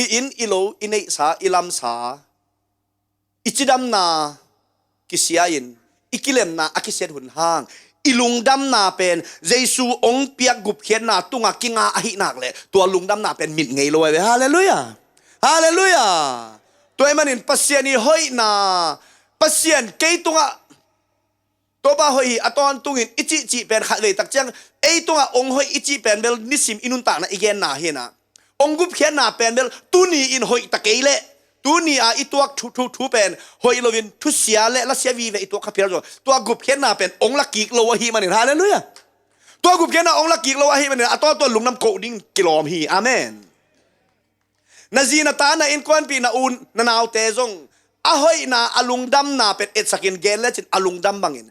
i inn i lo, i neihsa, i lamsa, i cidamna kisia-in, i kilemna a kisiat hun hang i lungdamna pen Jesu ong piak gupkhiatna tunga kinga ahi nak leh tua lungdamna pen mit ngei lo ahi ve. Halleluiah. Halleluiah. Tua ahih manin Pasian i hoihna, Pasian kei tungah Topa hoih hi a tawntungin i cihcih pen khatvei tak ciang ei tungah ong hoih i cih pen bel nisim i nuntakna i genna hinah ong gupkhiatna pen bel tuni in hoih ta kei leh tuni a i tuak thu, thu, thu pen hoih loin thusia le lasia vive i tuak kha phial zaw tua gupkhiatna pen ong lakik lo ahi manin. Halleluiah. Tua gupkhiatna ong lakik lo ahi manin a tawtuan lungdam koh ding kilawm hi. Amen. Na zi na ta na innkuanpih na u na naute zong a hoihna a lungdamna pen etsakin gen lecin a lungdam bangin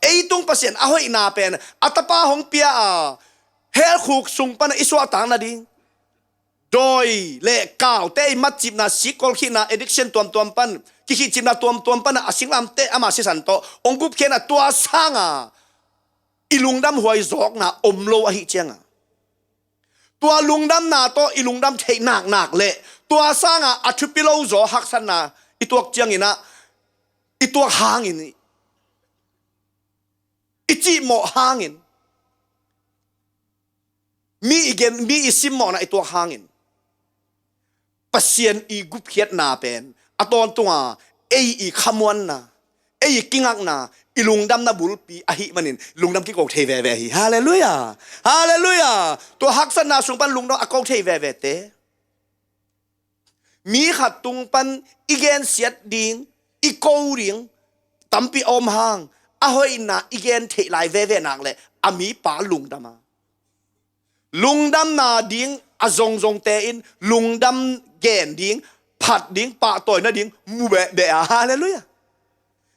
ei tung Pasian a hoihna pen a tapa hong pia a helkhuk sung pana i suahtak nading dawi le kaute i matcipna sikkolkhihna addiction tuamtuam pan kikhihcipna tuamtuam pana a singlamte ama sisan tawh ong gupkhiatna tua sanga i lungdam huai zawkna om lo ahi cianga tua lungdamna tawh i lungdam theih naknak le tua sanga a thupi lo zaw haksatna i tuak cianginah i tuak hangin i cihmawh hangin mi i gen mi i simmawhna i tuak hangin Pasian i gupkhiatna pen a tawntunga ei i khamuanna ei i kingakna i lungdamna bulpi ahi manin lungdam kiko thei veve hi. Halleluiah. Halleluiah. Tua haksatna sung pan lungdam a ko thei vevete mi khat tung pan i gensiat ding i ko ding tampi a om hang a hoihna i gen theih lai veve nak le a mipa lungdama lungdamna ding a zongzongte in lungdam gen ding phat ding pahtawina ding mu behbeh a. Halleluiah.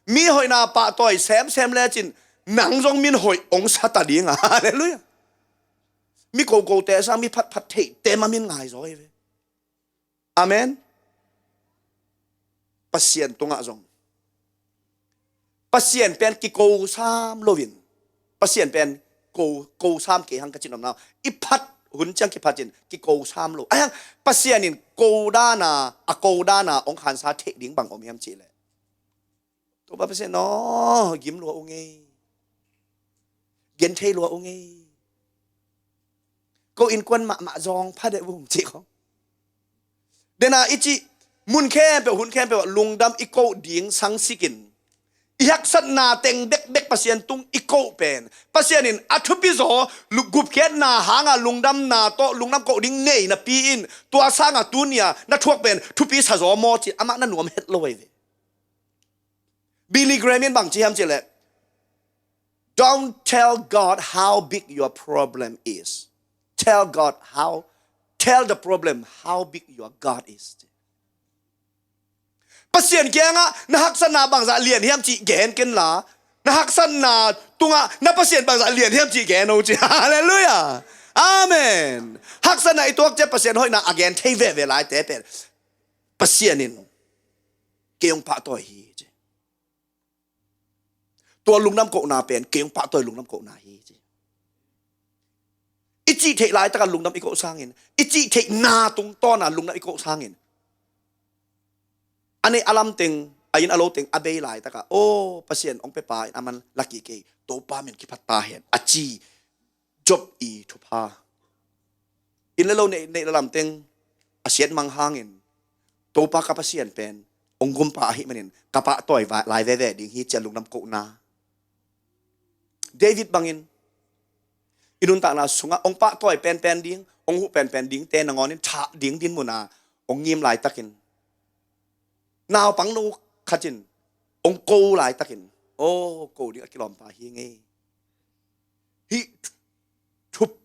Mi hoihna pahtawi semsem lecin nang zong min hoih ong sata ding a. Halleluiah. Mi kokote sang mi phatphat theihte ma min ngai zaw hi ve. Amen. Pasian tungah zong Pasian pen kiko sam loin Pasian pen ko, ko sam kei hang ka cin omna i phat hun ciang kiphat cin kiko sam lo. Ahiang Pasian in ko dana a ko dana ong khansa theih ding bang om hiam cih leh Topa Pasian aw gim lua ung ei. Gen thei lua ung ei. Ko innkuan mahmah zawng pha deuh vum cih khong. Dena i cih mun khempeuh, hun khempeuh ah lungdam i koh ding sangsikin, i haksatna teng bekbek Pasian tung i koh pen, Pasian in a thupi zaw, lu-, gupkhiatna hanga lungdamna tawh lungdam koh ding nei napi in, tua sanga tuni-a na thuak pen thupi sa zaw maw ci-in amah na nuam het lo ahi ve. Billy Graham in bang ci hiam cih leh, "Don't tell God how big your problem is. Tell God how, tell the problem how big your God is." Pasian kiangah na haksatna bangzah lian hiam cih gen ken la, na haksatna tungah na Pasian bangzah lian hiam cih gen o ci. Halleluiah. Amen. Haksatna i tuak ciang Pasian hoihna a gen thei veve laite pen Pasian in kei hong pahtawi hi ci. Tua lungdam kohna pen kei hong pahtawi lungdam kohna hi ci. I cih theih laitaka lungdam i koh sangin, i cih theihna tungtawna lungdam i koh sangin, a neih a lam teng, a inn a lo teng a bei laitaka, "Aw, Pasian hong pia pa in a man laki kei, Topa min kiphat ta hen," a ci Job i thupha. Inn le lo neih, neih le lam teng a siatmang hangin, "Topa ka Pasian pen hong gumpa ahih manin ka pahtawi va-, lai veve ding hi," ci-a lungdam kohna. David bangin i nuntakna sungah hong pahtawi penpen ding, hong huh penpen dingte nangawn in thah ding dinmuna hong ngim laitakin, naupang no khat in hong ko laitakin, "Aw, ko ding a kilawmpa hi ngei." Hih thu-,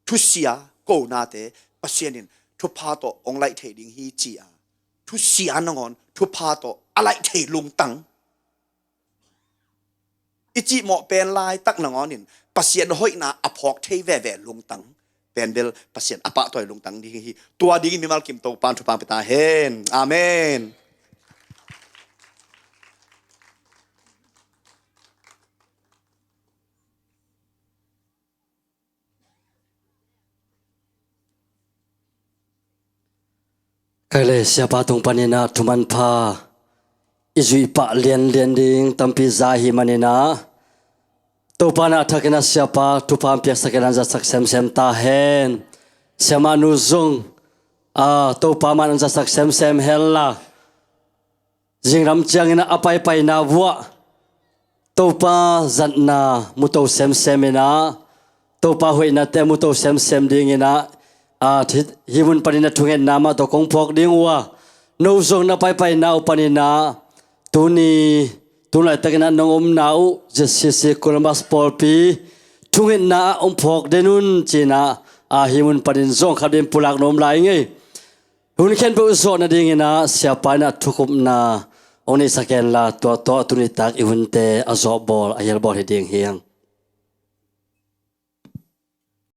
thusia konate Pasian in thupha tawh hong laih thei ding hi ci-a, thusia nangawn thupha tawh a laih thei lungtang. I cihmawh pen laitak nangawn in Pasian hoihna a phawk thei veve lungtang pen bel Pasian a pahtawi lungtang ding hi. Tua dingin mimal kim Topa in thupha pia ta hen. Amen. Kei le siapa tung panin ah thumanpha i zuih pah lianlian ding tampi za ahih manin ah, Topa in a thakin ah siapa thupha hong piaksak in ah hong zatsak semsem ta hen. Siamah nu zong, ah, Topa mah in hong zatsak semsem hen la, zinglam ciangin ah a paipaina vuah Topa zatna muto semsem in ah, Topa hoihnate muto semsem dingin ah, a, thi-, hih mun panin ah thungetna mah tawh kong phawk ding uh a, no zong na paipaina uh panin ah, tuni, tu laitakin ah nong omna uh Z C C Columbus pawlpi thungetna ah hong phawk den un ci-in ah, a, hih mun panin zong khat vei pulak nuam lai ing ei. Hun khempeuh zawh nadingin ah siapa in ah thukhupna hong neihsak hen la, tua tawh tuni tak i hunte a zawhbawl, a hialbawl hi ding hi hang.